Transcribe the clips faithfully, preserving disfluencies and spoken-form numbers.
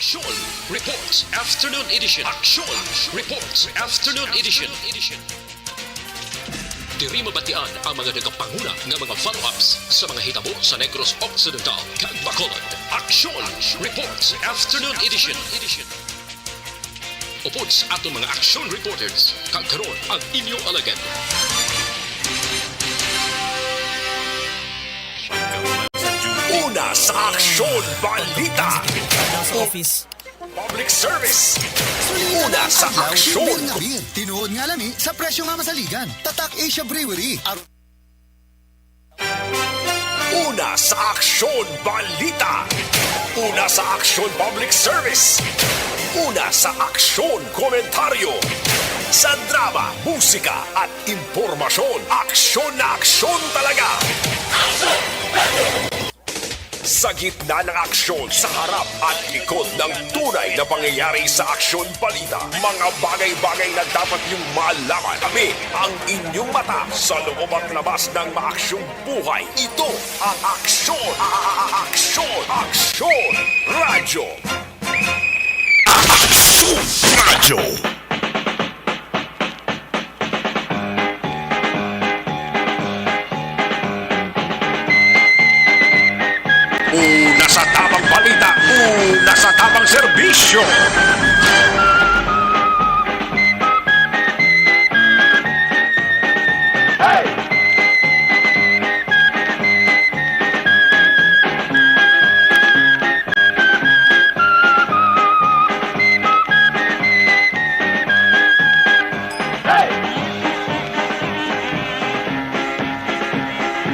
Aksyon Reports Afternoon Edition. Aksyon Reports Afternoon Edition. Diri mabatian ang mga nagapanguna nga mga follow-ups sa mga hitabo sa Negros Occidental kag Bacolod. Aksyon Reports Afternoon Edition. Upod sa aton mga aksyon reporters, kag karon ang inyo alagad. Una sa aksyon balita. Sa office. Public service. Una sa aksyon. Beer nga beer. Tinuod nga lami sa presyo nga masaligan. Tatak Asia Brewery. Ar- Una sa aksyon balita. Una sa aksyon public service. Una sa aksyon komentaryo. Sa drama, musika at impormasyon, aksyon na aksyon talaga. Sa gitna ng aksyon, sa harap at likod ng tunay na pangyayari sa aksyon balita, mga bagay-bagay na dapat niyong malaman. Kami ang inyong mata sa loob at labas ng maaksyong buhay. Ito ang Aksyon, a- a- a- Aksyon, Aksyon Radyo. Aksyon Radyo. Una sa tamang balita, una sa tamang serbisyo.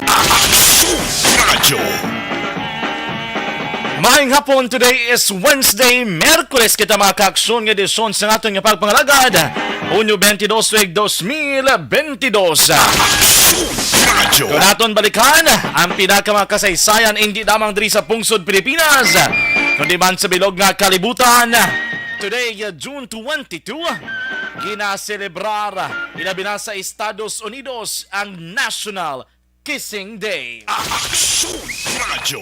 Aksyon Radyo. Maayong hapon, today is Wednesday, Miyerkules kita, mga kaaksyon, nga edisyon sa aton nga pagpangalagad, Hunyo twenty-two, tuig dos mil twenty-two. Aksyon Radyo. Kung aton balikan ang pinaka mga kasaysayan, hindi lamang diri sa pungsod Pilipinas, kundi man sa bilog nga kalibutan. Today, uh, June twenty-two, ginaselebrar, ilabi na sa Estados Unidos, ang National Kissing Day. Aksyon Radyo.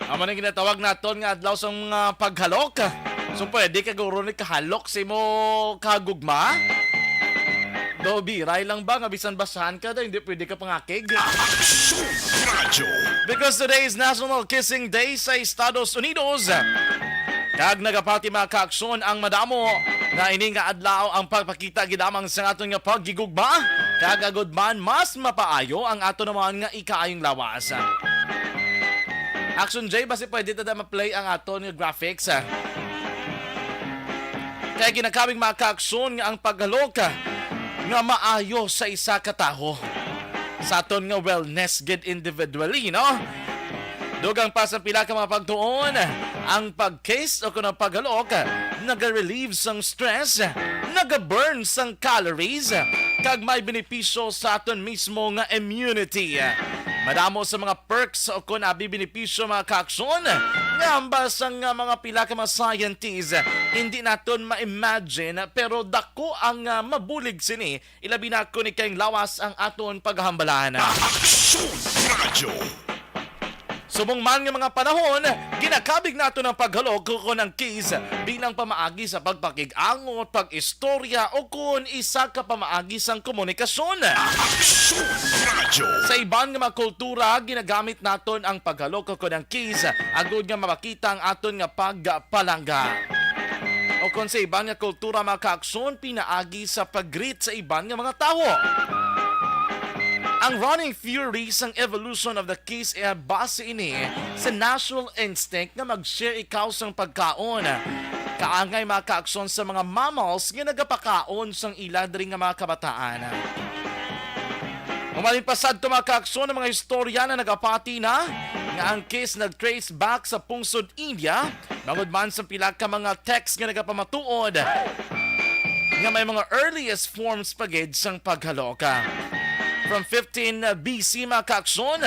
Amo na ginatawag naton nga adlaw sang mga paghalok. So, pwede ka guro ni kahalok sa imo kahagugma? Do, biray lang ba nga bisan basahan ka, do, hindi pwede ka pangakig? Aksyon Radyo. Because today is National Kissing Day sa Estados Unidos. Kag nagapati, mga kaaksyon, ang madamo nga ini nga adlaw ang pagpakita gid lamang sa aton nga paghigugma, kag agud man mas mapaayo ang ato naman nga ikaayong lawas. Action J, basi pwede ta da ma-play ang aton nga graphics, ah. Kay ginakabig, mga kaaksyon, nga ang paghalok, ah, nga maayo sa isa ka tawo sa aton nga wellness gid individually, no? Dugang pa sa pila ka mga pagtuon, ang pag-kiss o kon ang paghalok naga-relieve sang stress, naga-burn sang calories, kag may benepisyo sa aton mismo nga immunity. Madamo sa mga perks o kon abi benepisyo, mga kaaksyon, nga hambal sang, ah, mga pila ka mga scientists, hindi naton ma-imagine, pero dako ang, ah, mabulig sini, ilabi na kon ikaayong lawas ang aton paghambalan. Aksyon Radyo. Subong man nga mga panahon, ginakabig naton ang paghalok o kon ang kiss bilang pamaagi sa pagpakig-angot, pag-istorya, o kon isa ka pamaagi sang komunikasyon. Aksyon Radyo. Sa iban nga mga kultura, ginagamit naton ang paghalok o kon ang kiss agud nga mapakita ang aton nga pagpalangga. O kon sa iban nga kultura, mga kaaksyon, pinaagi sa pag-greet sa iban nga mga tawo. Ang running theory sang evolution of the kiss, eh, base ini sa natural instinct nga mag-share ikaw sang pagkaon. Kaangay, mga kaaksyon, sa mga mammals nga nagapakaon sang ila diri nga mga kabataan. Humalin pa sadto, mga kaaksyon, ang mga istorya na nagapati na nga ang kiss nag-trace back sa pungsod India, bangod man sa pila ka mga text nga nagapamatuod nga may mga earliest forms pa gid sang paghalok. From fifteen B C, mga kaaksyon,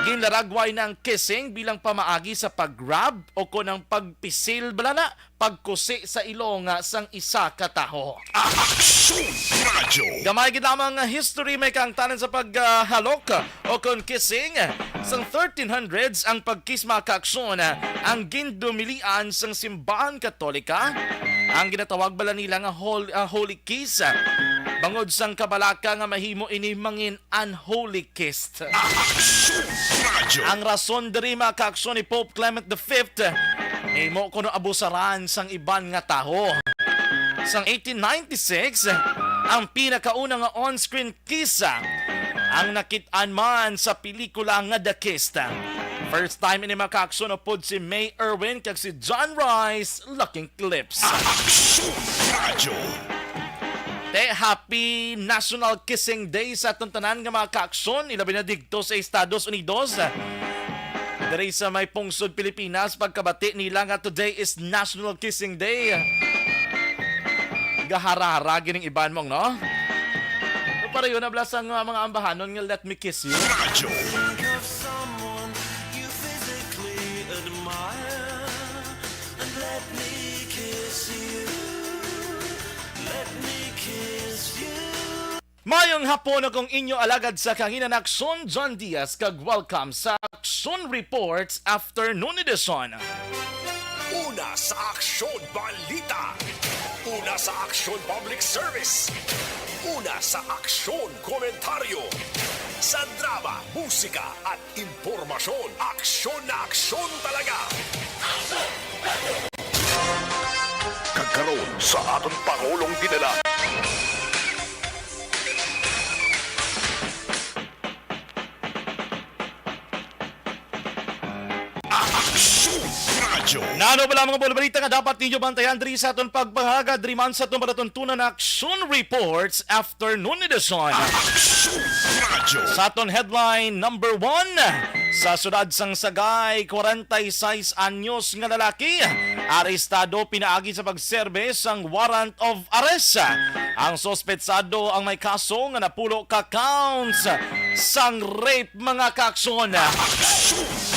Ginlaragway na ang kissing bilang pamaagi sa pag-grab o kon ang pagpisil bala na, pagkusi sa ilong, ah, sang isa ka tawo. Aksyon Radyo. Gamay gid lamang nga history may kaangtanan sa paghalok o kon kissing. Sang thirteen hundreds ang pag-kiss, mga kaaksyon, ang gindumilian sang simbahan Katolika. Ang ginatawag bala nila nga hol-, ah, holy kiss, bangod sang kabalaka nga mahimo ini mangin unholy kissed. Aksyon Radyo. Ang rason diri, mga kaaksyon, ni Pope Clement the Fifth, imo kuno abusaran sang iban nga tawo. Sang eighteen ninety-six, ang pinakauna nga on-screen kiss ang nakit-an man sa pelikula nga The Kissed. First time ini, mga kaaksyon, upod si May Irwin kag si John Rice, Locking Clips. Aksyon Radyo. Te, happy National Kissing Day sa aton tanan nga mga kaaksyon, ilabi na didto sa Estados Unidos. Diri sa may pungsod Pilipinas, pagkabati nila nga today is National Kissing Day. Gaharara gining iban mong, no? Pero pareho na bala sang mga, mga ambahanon nga "Let me kiss you." Radyo. Think of someone you physically admire and let me kiss you. Let me kiss you. Mayong hapon, akong inyo alagad sa kahinanan, Aksyon, John Diaz, kag welcome sa Aksyon Reports Afternoon Edition. Una sa Aksyon Balita. Una sa Aksyon Public Service. Una sa Aksyon Komentaryo. Sa drama, musika, at impormasyon, aksyon na aksyon talaga. Kag karon sa aton Pangulong Dinala. Aksyon Radyo. Nano bala mga balita nga dapat ninyo bantayan diri sa aton pagpangaga diri man sa aton palatuntunan na Aksyon Reports Afternoon Edition. Aksyon Radyo. Sa aton headline number one, sa siyudad sang Sagay, kwarenta y seis anyos nga lalaki arestado pinaagi sa pagserbe sang warrant of arrest. Ang suspetsado ang may kaso nga napulo ka counts sang rape, mga kaaksyon.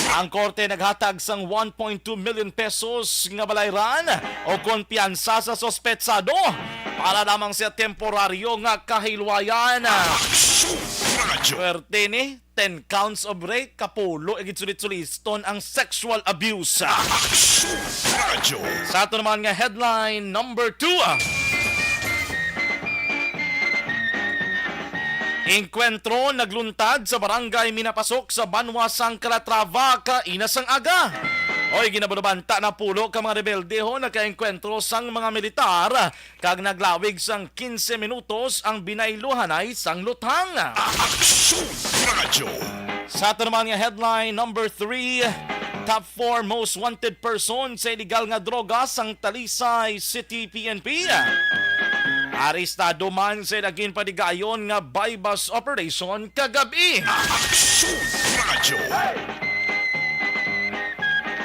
Ang korte naghatag sang one point two million pesos nga balayran o kon piyansa sa suspetsado para lamang sa temporaryo nga kahilwayan. Radyo. Swerte ni, ten counts of rape, kapulo igid sulit-suliston ang sexual abuse. Radyo. Sa ato naman nga headline number two, ah. Engkwentro nagluntad sa Barangay Minapasok sa banwa sang Calatrava kaina sang aga. Oy, ginabulabanta na pulo ka mga rebelde ho nakaengkwentro sang mga militar kag naglawig sang quince minutos ang binayluhanay sang luthang. Aksyon Radyo. Sa ato naman nga headline number three, top four most wanted person sa illegal nga droga sang Talisay City P N P. Arestado man sa ginpadigayon nga buy-bust operation kagab-i. Aksyon Radyo.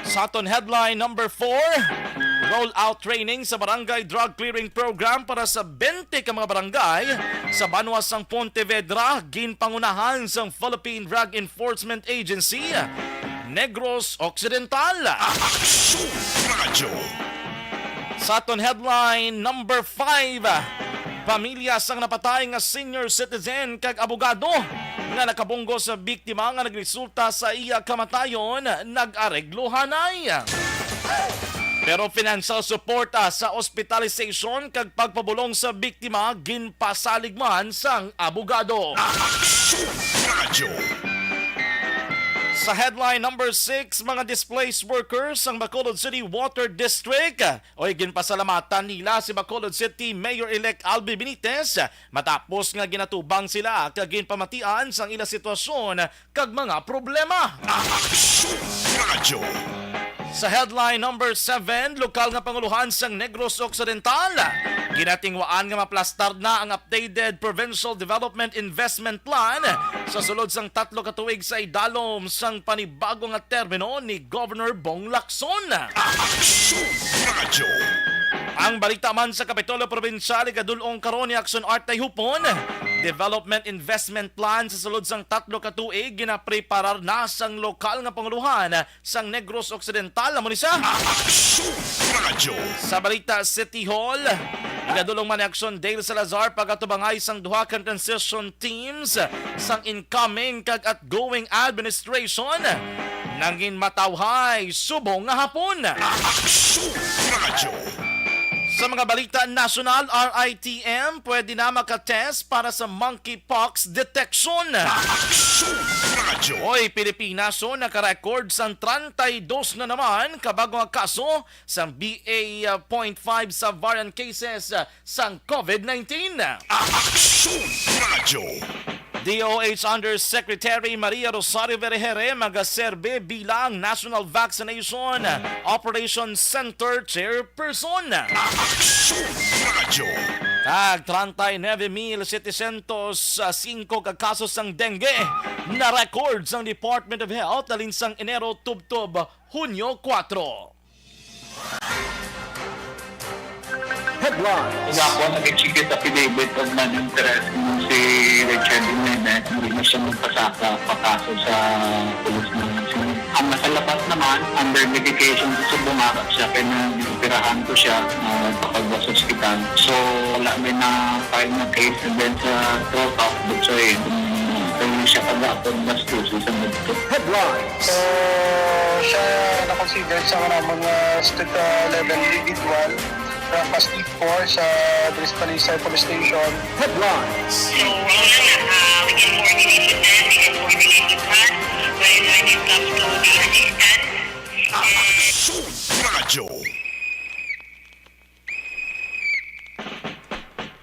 Sa aton headline number four, roll-out training sa Barangay Drug Clearing Program para sa twenty ka mga barangay sa banwa sang Pontevedra, ginpangunahan sang Philippine Drug Enforcement Agency, Negros Occidental. Aksyon Radyo. Sa aton headline number five, pamilya sang napatay nga senior citizen kag abogado nga nakabunggo sa biktima nga nagresulta sa iya kamatayon nag-aregluhanay. Pero financial support, ah, sa hospitalization kag pagpabulong sa biktima ginpasalig man sang abogado. Aksyon Radyo. Sa headline number six, mga displaced workers sang Bacolod City Water District, oy, ginpasalamatan nila si Bacolod City Mayor-elect Albi Benitez matapos nga ginatubang sila kag ginpamatian sang ila sitwasyon kag mga problema. Aksyon Radyo. Sa headline number seven, lokal nga panguluhan sang Negros Occidental ginatingwaan nga maplastar na ang updated Provincial Development Investment Plan sa sulod sang tatlo ka tuig sa idalom sang panibago nga termino ni Governor Bong Lacson. Aksyon Radyo. Ang balita man sa Kapitolyo Probinsyal, igadul-ong karon ni Aksyon Art Tayhupon, Development Investment Plan sa sulod sang tatlo ka tuig ginapreparar na sang lokal nga pangulohan sang Negros Occidental, amo ni sa Aksyon Radyo. Sa balita, City Hall, igadulong man ni Aksyon Dale Salazar pagatubangay sang duha ka transition teams sang incoming kag outgoing administration. Nangin matawhay subong nga hapon. Aksyon Radyo. Sa mga balita nasyonal, R I T M pwede na makatest para sa monkeypox detection. Aksyon Radyo. Oy, Pilipinas, so, nakarecord sang treinta y dos na naman ka bag-o nga kaso sang B A point five sa variant cases sang COVID nineteen. Aksyon Radyo. D O H Undersecretary Maria Rosario Vergere magaserbi bilang National Vaccination Operations Center Chairperson. Aksyon Radyo. Kag treinta y nueve mil setecientos singko ka kaso sang dengue na record sang Department of Health halin sang Enero tubtob Hunyo kuwatro. Headlines. Gahapon, nag-execute affidavit of non-interest mo si Richard Jimenez. Hindi na siya magpasaka pa kaso sa pulis ng Sini. Ang nasa labas naman, under medication sa Subong, harap siya, kaya nag-operahan ko siya, uh, kapag sa ospital. So, wala may na-file na case against sa tropa. That's why, kung, kung siya pag-aapod, bastos sa multo. Headlines. So, siya na-consider sa mga, mga street, uh, level individual from Pastig four sa Dris Talisay Police Station. Headlines. So, wala na. Ah, we can coordinate with them. They can coordinate with us when, when it comes to the assistance. Aksyon Radyo.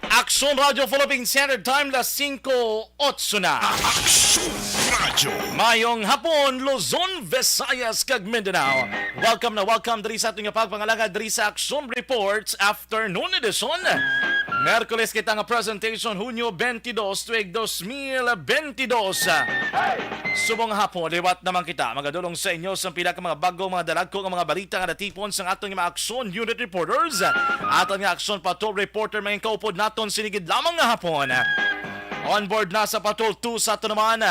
Aksyon Radyo Philippine Standard Time, las singko otso na. Aksyon Radyo. Mayong hapon, Luzon, Visayas, kag Mindanao. Welcome na welcome diri sa aton nga pagpangalagad diri sa Aksyon Reports Afternoon Edition. Merkules kita nga presentation, Hunyo twenty-two, tuig dos mil twenty-two. Subong nga hapon, liwat naman kita magadulong sa inyo sa pila ka mga bag-o, mga dalagko nga mga balita nga natipon sang aton nga mga Aksyon Unit Reporters. Aton nga Aksyon Patrol Reporter, may kaupod naton sini gid lamang nga hapon. On board na sa Patrol two sa aton naman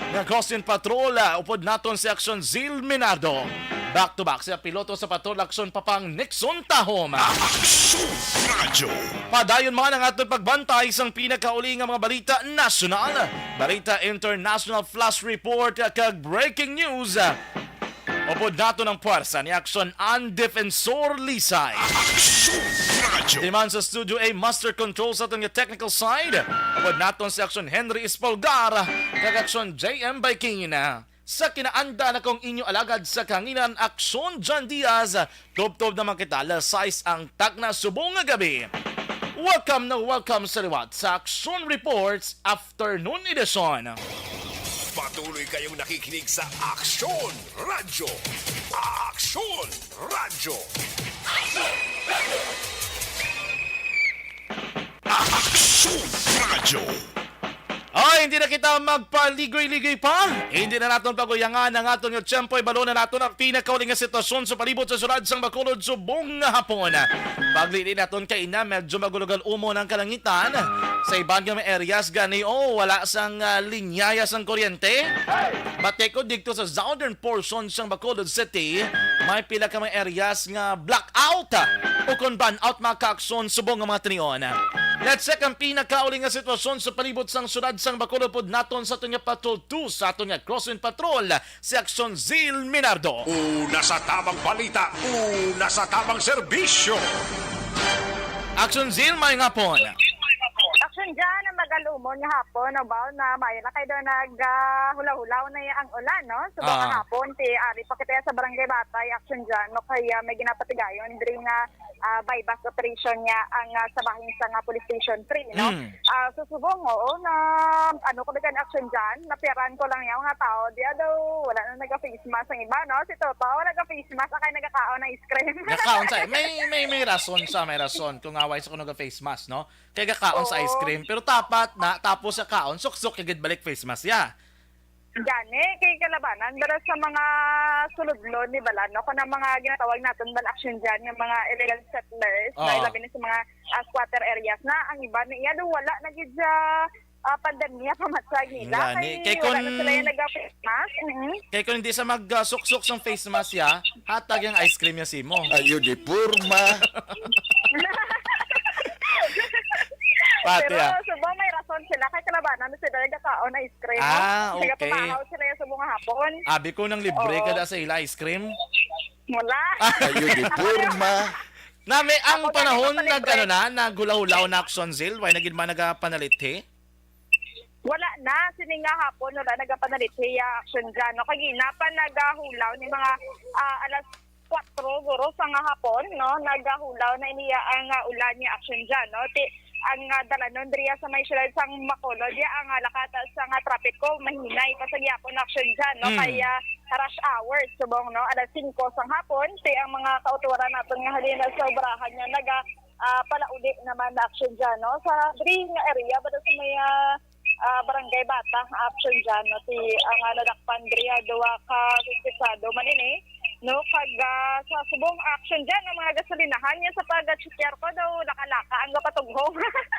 nga Crossing Patrol, ah, upod naton si Aksyon Zil Minardo. Back to back sa piloto sa Patrol Aksyon Papang Nixon Tahom. Aksyon Radyo. Padayon man ang aton pagbantay sang pinakauli nga mga balita nasyonal, balita international, flash report, kag breaking news. Upod naton ang puwersa ni Aksyon An Defensor Lisay. Aksyon Radyo. Di man sa Studio A, Master Control sa aton nga technical side. Upod naton si Aksyon Henry Espolgar, kag Aksyon J M Baykina. Sa kinaanda na kong inyo alagad sa kahanginan, Aksyon John Diaz. Tubtob naman kita, alas sais ang takna subong nga gabi. Welcome na welcome sa liwat sa Aksyon Reports Afternoon Edition. Patuloy kayong nakikinig sa Aksyon Radyo. Aksyon Radyo. Aksyon Radyo. Ay, hindi na kita magpaligoy-ligoy pa. Hindi na naton paguyangan ang aton nga tiyempo. Ibalo na naton ang pinakauli nga sitwasyon sa palibot sa syudad sang Bacolod subong nga hapon. Paglili naton kay ina, medyo magulugal umon ang kalangitan. Sa iban nga mga areas gani, oh, wala sang, ah, linyaya sang kuryente. Batikod didto sa southern portion sang Bacolod City, may pila ka mga areas nga blackout o kon brownout, mga kaaksyon, subong nga mga tinion. Let's check ang pinakauli nga sitwasyon sa palibot sang syudad sang Bacolod. Upod naton sa aton nga Patrol two, sa aton nga Crosswind Patrol, si Aksyon Zil Minardo. Una sa tamang balita, una sa tamang serbisyo. Aksyon Zil, maayong hapon. Aksyon John, ang magalumon nga hapon, no, ba, na may lakay daw nag, ah, hulaw-hulaw na ang ulan, no? So, baka Ah. hapon, ti, ari pa kita sa Barangay Batay, Aksyon John, no, kaya may ginapatigayon diri nga, ah, buy-bust operation niya ang, ah, sa bahin sa nga Police Station three, no? Mm. Ah, so, subong, oo, na, ano ko, bigan Aksyon John, napiaran ko lang yung mga tao, di daw, wala na naga-face mask ang iba, no? Si Toto, wala naga-face mask, akay nagakaon ng ice cream. Nakaon sa, may, may, may rason siya, may rason kung away sa kuno ga face mask, no? Kay gakaon sa ice Oo. cream, pero tapat na, tapos sa kaon, suksok kagid balik face mask, ya. Gani, kay kalabanan, pero sa mga suludlon ni Balan, no? Kung ang mga ginatawag naton Balan Action dyan, yung mga illegal settlers, Oo. na ilabi na sa mga, ah, squatter areas na, ang iba na iya, do wala na gid siya, ah, pandemya pa man sa nila. Gani. Kay Kay wala na kun sila yung nag-face mask. Mhm. Kay kung hindi sa magsuksok sang face mask ya, hatag yung ice cream ya simo. Ayo di porma. Pati, Pero ah. Subong may rason sila. Kay kalabanan na sila nagkakaon ice cream. Ah, okay. Nagapamahaw sila yung subong nga hapon. Abi ko nang libre Oo. Ka da sa ila ice cream. Wala. Ayo di porma. Nami ang Ako, panahon gani, nag, ano kapalibre. Na, naghulaw-hulaw na, Action Zil. Why na gid man nagapanalit, he? Wala na, sini nga hapon, wala nagapanalit siya, Action Jan, no? Kagina pa nagahulaw ni mga, ah, alas kwatro, guro, sa nga hapon, no? Nagahulaw na niya ang, ah, ulan niya, Action Jan, no? Ti, ang, ah, dalanon diriya sa may siyudad sang Bacolod, ya ang, ah, lakata sa nga trapiko, mahinay pa sa gyapon, Action Jan, no? Mm. Kaya rush hours, subong, no? Alas singko sang hapon, ti ang mga kauturan naton nga halin na sa obrahan nga naga, ah, palauli naman na, Action Jan, no? Sa diri nga area, basta sa may, ah, ah, Barangay Bata, Action Jan, no? Ti ang, ah, nadakpan diri, ah, duha ka sisado man ini, no? Kag, ah, sa subong, Action Jan, ang mga gasolinahan niya sa pag-check ko daw, laka-laka ang gapatughong.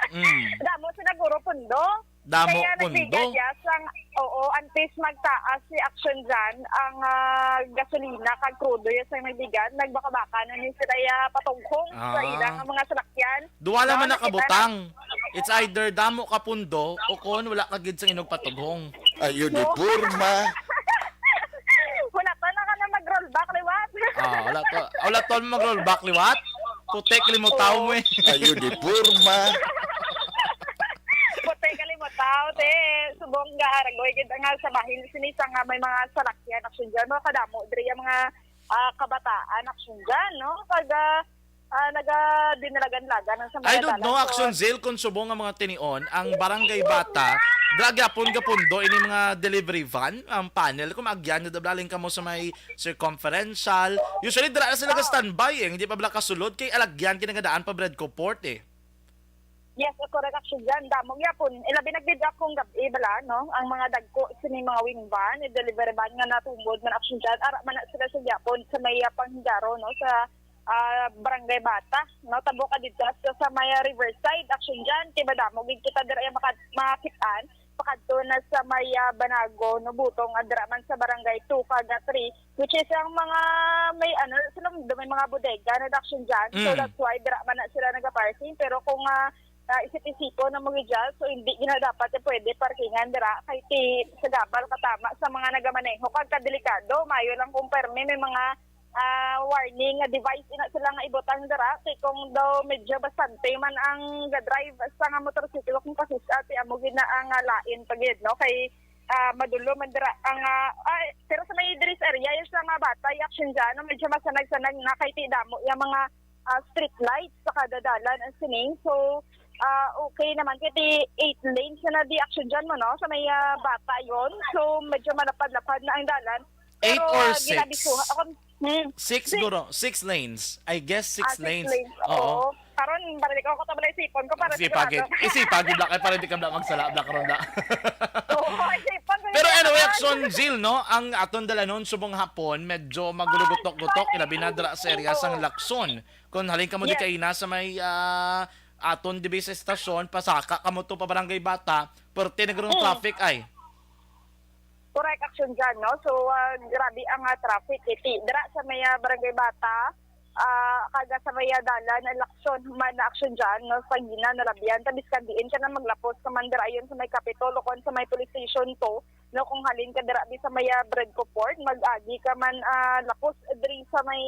Mm. Damo sila, guro, pundo. Damo Kaya pundo. Nagbigat siya sang, oo, antes magtaas si Action Jan, ang, ah, gasolina kag krudo ya sa nagbigat, nagbaka-baka na ni sila ya patughong sa Ah. Ilang mga salakyan. Duwa lang man nakabutang. It's either damo ka pundo o kon wala ka gid sang inog patughong. Ayo di No. Porma. Wala pa na ka na mag-rollback liwat. Ah, wala to. Wala to mag-rollback liwat. Putek limutaw Oo. Mo eh. Ayo di porma. Putek ka limutaw, te. Subong nga, aragoy gid nga sa bahin sini sa nga may mga salakyan, Action Jan, no? Kadamo diri ang mga, ah, kabataan, Action Jan, no? Kag, ah, ah, naga dinalagan-lagan ang sa mga I don't know, dalan. So, Action Zil, kung subong nga mga tinion, ang Barangay Bata, dira gyapon gapundo ini mga delivery van, ang panel, kung maagyan na dablaling kamo sa may circumferential. Usually, dira na sila ga-standby eh, hindi pa bala kasulod, kay alagyan kinagadaan pa Bread Port eh. Yes, correct, Action Jan. Damo gyapon. Ilabi na gid akong gab-i bala, no? Ang mga dagko sini mga wing van, eh, delivery van nga natumod man, Action Jan. Ara man na sila sa gyapon sa may, ah, panghigaro, no? Sa, ah, Barangay Bata, no? Tabo ka dito sa, sa may, ah, Riverside, Action Jan. Kay madamo gid kita dira yung maka-, makakit-an. Pakadto na sa may, ah, Banago, no? Butong, ah, dira man sa Barangay two kag three. Which is ang mga may, ano, sila, may mga bodega na, Action Jan. So, mm, that's why dira man na sila nagaparking. Pero kung, ah, ah, isip-isipon na mo gid dyan, so hindi gina dapat yung pwede parkingan dira. Kay ti, sa gabal katama sa mga nagamaneho. Kag kadelikado, mayo lang kung permi, may mga, ah, warning nga device ina sila nga ibutang dira. Kay kung daw medyo bastante man ang ga-drive sa nga motorsiklo, kung kasisa, ti amo gid na ang, ah, lain pa gid, no? Kay ah, madulo man dira ang, ah, ay, pero sa may diri sa area, yung sa mga bata, yung Action Jan, no, medyo masanag-sanag na kay ti damo yung mga, ah, street lights sa kada dalan ang sining. So, ah, okay naman kay ti eight lanes na di Action Jan mo, no? Sa may, ah, bata yon. So, medyo malapad-lapad na ang dalan. Eight Pero, or ah, six? Ginabisuhan ako, hmm. Six, Six. Guro. Six lanes. I guess six Ah, six lanes. Lanes. Oo. Oo. Karon, balik ako, tabla isipon ko para Isipag sigurado. Isipag gid, Black, ay, para di ka, Black, magsala, Black, karon, Black. Oo, isipon ko Pero yun, anyway, naman. Action Zil, no? Ang aton dalanon subong hapon, medyo magulugutok-gutok, ilabi na dira sa area sang Oo. Lacson. Kung halin ka mo di Yes. Kaina sa may, ah, aton dibi sa estasyon, pasaka ka mo to pa Barangay Bata, perte na gid ang Mm. traffic ay. Correct, Action Jan, no? So, ah, grabe ang, ah, traffic, eh. Ti-, dira sa may, ah, Barangay Bata, ah, kaga sa may, ah, dalan, ah, Lacson man na, Action Jan, no? Sa Gina, nalabihan, ta biskan diin ka na maglapos ka man dira yun sa may Capitol o kon sa may police station two, no? Kung halin ka dira di sa may, ah, Bredco Port, mag-agi ka man, ah, lapos diri sa may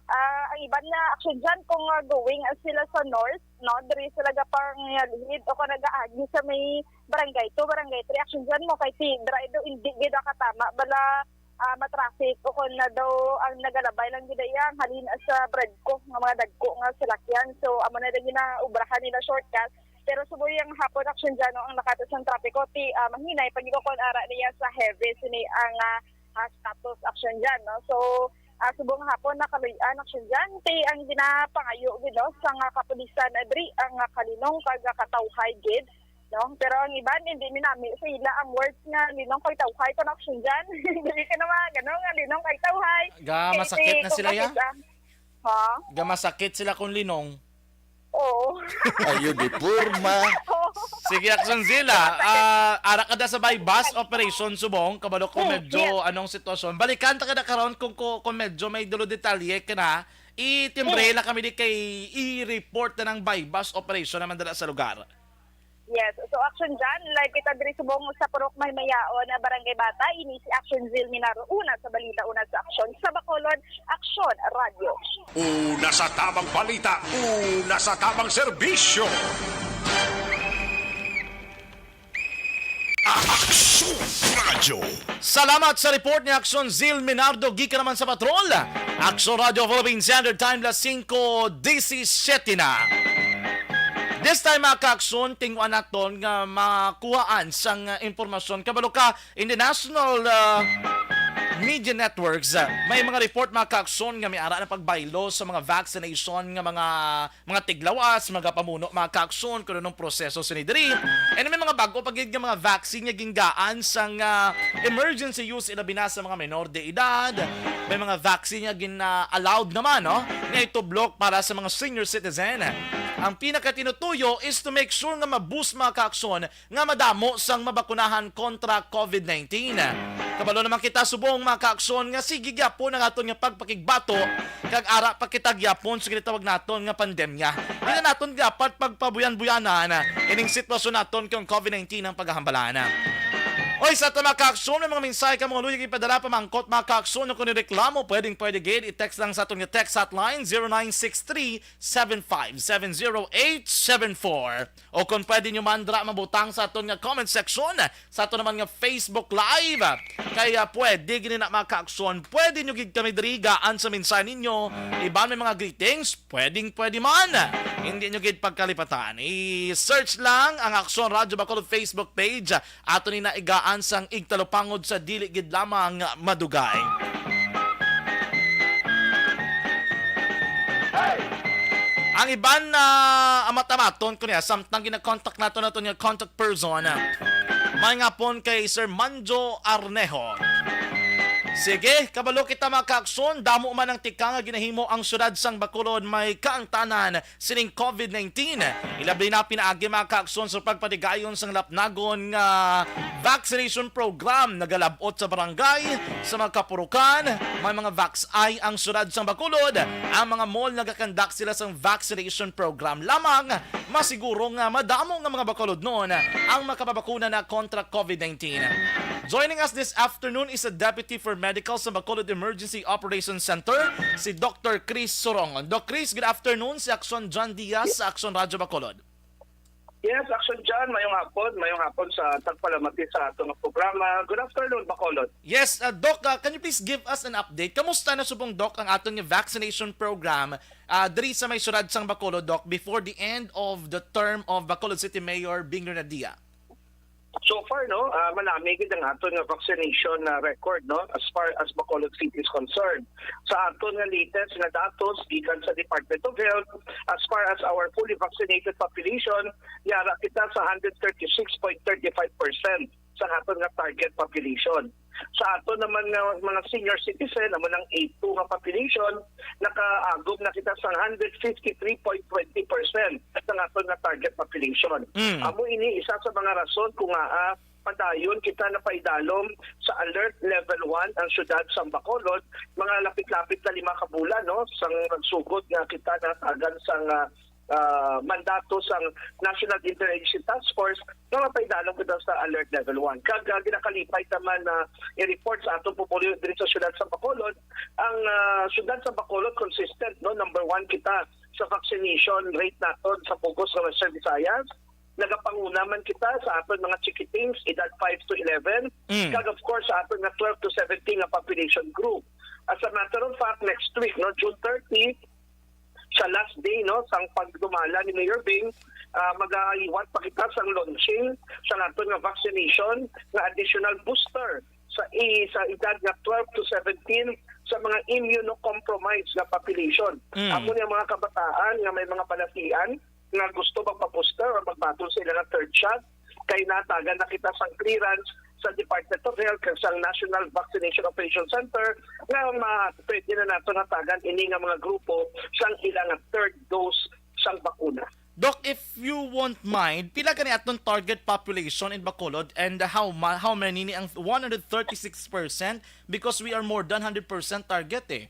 Ah, ang iban nga Action Jan, kung, ah, going, ah, sila sa north, no, diri sila gapangyalhid o kung nagaagi sa may barangay two, barangay three, Action Jan mo, kay si Dry do, hindi gid katama, bala, ah, matraffic o kung na daw ang nagalabay lang gid iya, ang halin sa Bredco nga mga dagko nga salakyan. So, amo na lang ginaubrahan nila shortcut. Pero suboy ang hapon, Action Jan, no, ang nakatas ng trapiko, ti, ah, mahinay, pag ikaw kung ara niya sa heavy, sini ang, ah, ah, status, Action Jan, no? So, ah, subong hapon nakaluy-an, Action Jan, ti ang ginapangayo gid, no, sa nga kapulisan, ah, diri ang, ah, kalinong kag, ah, katawhay gid, no? Pero ang iban, hindi minami sa ila ang words nga linong kag tawhay kon Action Jan. Dili ka na mga gano nga linong kag tawhay. Ga, kay masakit ti na kung sila, ya? Bakit, ah, ha? Ga, masakit sila kung linong. Oo. Ayo di porma. Oo. Sige, Action Zil, ah. Ah, ara ka da sa buy-bust operation subong, kabalo ko. Hmm, medyo yes. Anong sitwasyon. Balikan ta ka da karon kung, kung, kung medyo may dulo detalye ka na, itimbre Hmm. lang kami di kay i-report na ng buy-bust operation naman dala sa lugar. Yes. So, Action Jan, live kita diri subong sa Purok Mahimayaon na Barangay Bata. Ini si Action Zil Minaro. Una sa balita, una sa aksyon. Sa Bacolod, Action Radio. Una sa tamang balita, una sa tamang serbisyo. Aksyon Radio. Salamat sa report ni Aksyon Zil Minardo gikan naman sa patrol. Aksyon Radio Philippine Standard Time, las singko disisiete na. This time, mga kaaksyon, tinguan naton nga makuhaan sang, uh, impormasyon. Kabalo ka, in the national, uh, media networks, uh, may mga report, mga kaaksyon, nga may ara na pagbaylo sa mga vaccination nga mga mga tiglawas, mga pamuno, mga kaaksyon, kung anong proseso sini diri. And may mga bago pa gid nga mga vaccine nga gingaan sang, ah, emergency use, ilabi na sa mga menor de edad. May mga vaccine nga gin-, ah, allowed naman, no? Nga itublok para sa mga senior citizen. Ang pinakatinutuyo is to make sure nga ma-boost, mga kaaksyon, nga madamo sang mabakunahan kontra COVID nineteen. Kabalo naman kita subong, mga kaaksyon, nga sige gyapon ang aton nga pagpakigbato kag ara pa kita gyapon sa ginatawag naton nga pandemya. Di na naton dapat pagpabuyan-buyanan ining sitwasyon naton kung COVID nineteen ang paghahambalan. Oy, sa aton, mga kaaksyon, may mga mensahe ka mga luyag ipadala pamangkot, mga kaaksyon, o kung reklamo, pwedeng pwede gid i-text lang sa aton nga text hotline, zero nine six three, seven five seven, zero eight seven four. O kung pwede nyo man dira mabutang sa aton nga comment section, sa aton naman nga Facebook Live. Kaya pwede gid na, mga kaaksyon, pwede nyo gid kami diri gaan sa mensahe ninyo. Iban may mga greetings, pwedeng pwede man. Hindi nyo gid pagkalipatan. I-search lang ang Aksyon Radyo Bacolod Facebook page. Ato ni naigaan sang igtalupangod sa dili gid lamang madugay. Ang iban na amat-amaton ko niya, samtang gina-contact nato nato niya contact person, may nga pon kay Sir Manjo Arnejo. Sige, kabalo kita, mga kaaksyon, damo man ang tika nga ginahimo ang syudad sang Bacolod, may kaangtanan sining COVID nineteen. Ilabi na pinaagi, mga kaaksyon, sa pagpatigayon sang lapnagon nga vaccination program. Nagalab-ot sa barangay, sa mga kapurukan, may mga vax-ay ang syudad sang Bacolod. Ang mga mall nagakandak sila sang vaccination program lamang. Masiguro nga madamo nga mga Bacolodnon ang makababakuna na kontra COVID nineteen. Joining us this afternoon is a deputy for medical sa Bacolod Emergency Operations Center, si Doctor Chris Sorongon. Doc Chris, good afternoon. Si Aksyon John Diaz sa Aksyon Radyo Bacolod. Yes, Aksyon John, mayong hapon, mayong hapon sa tagpalamati sa aton nga programa. Good afternoon, Bacolod. Yes, uh, Doc, uh, can you please give us an update? Kamusta na subong, Doc, ang aton nga vaccination program, uh, diri sa may syudad sang Bacolod, Doc, before the end of the term of Bacolod City Mayor Bing Renadia? So far, no, ah, manami gid ang aton nga vaccination na record, no, as far as Bacolod City is concerned. Sa aton nga latest nga datos gikan sa Department of Health, as far as our fully vaccinated population, yara kita sa hundred thirty-six point thirty-five percent sa aton nga target population. Sa aton naman nga mga senior citizen, amo nang A two nga population, nakaagom na kita sa hundred fifty-three point twenty percent sa aton nga target population. Mm. Amo ini isa sa mga rason kung ngaa padayon kita napaidalom sa alert level one ang siyudad sang Bacolod, mga lapit-lapit na lima ka bulan, no, sang nagsugod nga kita natagan sang, ah, ah, mandato sang National Interagency Task Force nga mapaidalom kita sa alert level one. Kag, ah, ginakalipay ta man na i-report sa atong pumuluyo diri sa siyudad sa Bacolod, ang, ah, siyudad sa Bacolod consistent, no, number one kita sa vaccination rate naton sa bug-os nga Western Visayas. Nagapanguna man kita sa aton mga chickitings, edad five to eleven. Mm. Kag of course, sa aton nga twelve to seventeen nga population group. As a matter of fact, next week, no, June thirty, sa last day, no, sang pagdumala ni Mayor Bing, ah, magahiwat pa kita sang launching sa aton nga vaccination nga additional booster sa i-, sa edad nga twelve to seventeen sa mga immunocompromised nga population. Mm. Amo ni ang mga kabataan nga may mga balatian nga gusto magpa-booster or magbaton sa ila nga third shot, kay natagan na kita sang clearance sa Department of Health kag sang National Vaccination Operations Center nga ma-, pwede na nato natagan ini nga mga grupo sang ila nga third dose sang bakuna. Doc, if you won't mind, pila gani aton target population in Bacolod, and how ma- how many ni ang one hundred thirty-six percent, because we are more than one hundred percent target eh.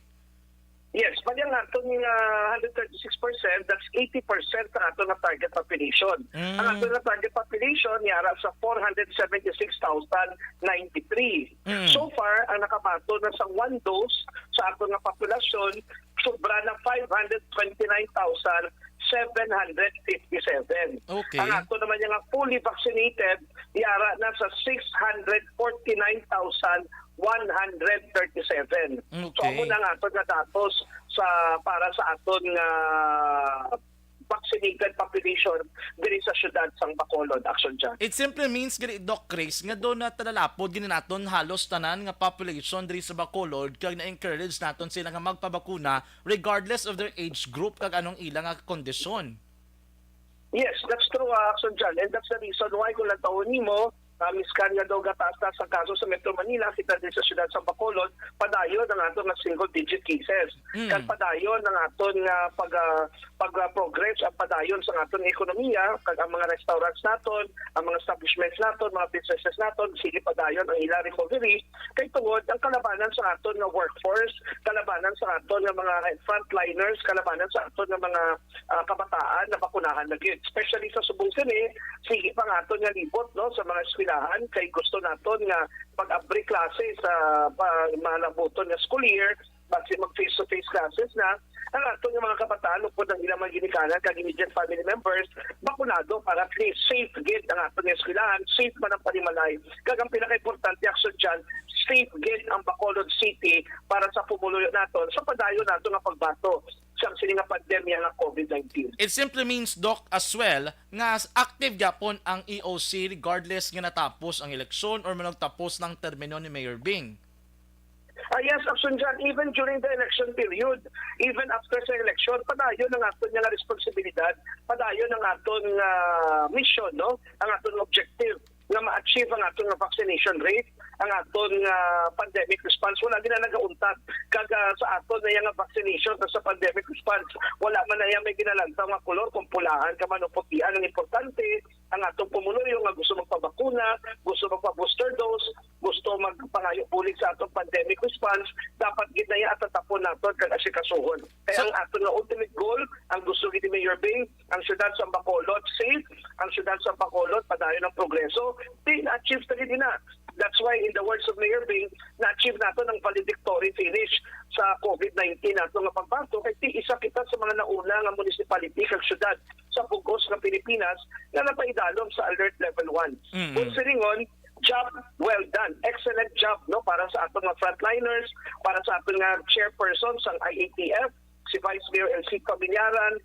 Yes, pag ang aton nga one hundred thirty-six percent, that's eighty percent ang aton nga target population. Ang Mm. aton nga target population yara sa four hundred seventy-six thousand ninety-three. Mm. So far, ang nakabaton na sa one dose sa aton nga populasyon, sobra na five hundred twenty-nine thousand seven hundred fifty-seven. Okay. Ang ato naman nga fully vaccinated, yara na sa six hundred forty-nine thousand one hundred thirty-seven. So, Okay. amo na nga aton nga datos sa, para sa aton nga vaccinated population diri sa siyudad sang Bacolod, Action John. It simply means gani, Doc Chris, nga do na talalapod gani naton halos tanan nga population diri sa Bacolod, kag na-encourage naton sila nga magpabakuna regardless of their age group kag anong ila nga kondisyon. Yes, that's true, uh, Action John. And that's the reason why kung nagtaon nimo, uh, miskan nga daw gataas-taas ang kaso sa Metro Manila, kita din sa siyudad sa Bacolod, padayon ang ato nga single-digit cases. Mm. Kag padayon ang aton nga pag, uh, pag, uh, progress ang padayon sa aton ekonomiya, kag ang mga restaurants naton, ang mga establishments naton, mga businesses naton, sige padayon ang ila recovery. Kay tungod ang kalabanan sa aton nga workforce, kalabanan sa aton nga mga frontliners, kalabanan sa aton nga mga, ah, kabataan na bakunahan na gyud. Especially sa subong sini, sige pa nga aton nga libot, no, sa mga eskwelahan, kay gusto naton nga pag-abri klase sa pa, malabuton nga school year, basi mag face-to-face classes na, ang aton nga mga kabataan, upod ang ilang mga ginikanan kag immediate family members, bakunado para at least safe gid ang aton nga eskwelahan, safe man ang panimalay. Kag ang pinakaimportante, Action John, safe gid ang Bacolod City para sa pumuluyo naton sa padayon nato nga pagbato sa sini nga pandemya nga COVID nineteen. It simply means, Doc, as well, nga s- active gyapon ang E O C regardless nga natapos ang eleksyon or managtapos ng termino ni Mayor Bing. Ah, yes, Action John, even during the election period, even after sa election, padayon ang aton nga responsibilidad, padayon ang aton nga mission, no? Ang aton nga objective nga ma-achieve ang aton nga vaccination rate, ang aton nga pandemic response. Wala gid na nagauntat kag, ah, sa aton na nga vaccination kag sa pandemic response, wala man na may ginalantaw nga kolor kung pulahan ka man o putian. Ang importante, ang atong pumuluyo nga gusto magpabakuna, gusto magpa-booster dose, gusto magpangayo bulig sa atong pandemic response, dapat gid na iya atatapon naton kag asikasuhon. Kaya So- ang aton nga ultimate goal, ang gusto gid ni Mayor Bing, ang siyudad sa Bacolod safe, ang siyudad sa Bacolod padayon ang progreso, di na-achieve ta gid na. That's why, in the words of Mayor Bing, na-achieve naton ang valedictory finish sa COVID nineteen nato nga pagbato, kay ti isa kita sa mga nauna nga municipality kag siyudad sa bug-os nga Pilipinas nga napaidalom sa Alert Level one. Mm. Kung silingon, job well done. Excellent job, no, para sa aton nga frontliners, para sa aton nga chairperson sang I A T F, si Vice Mayor Elsie Familiaran,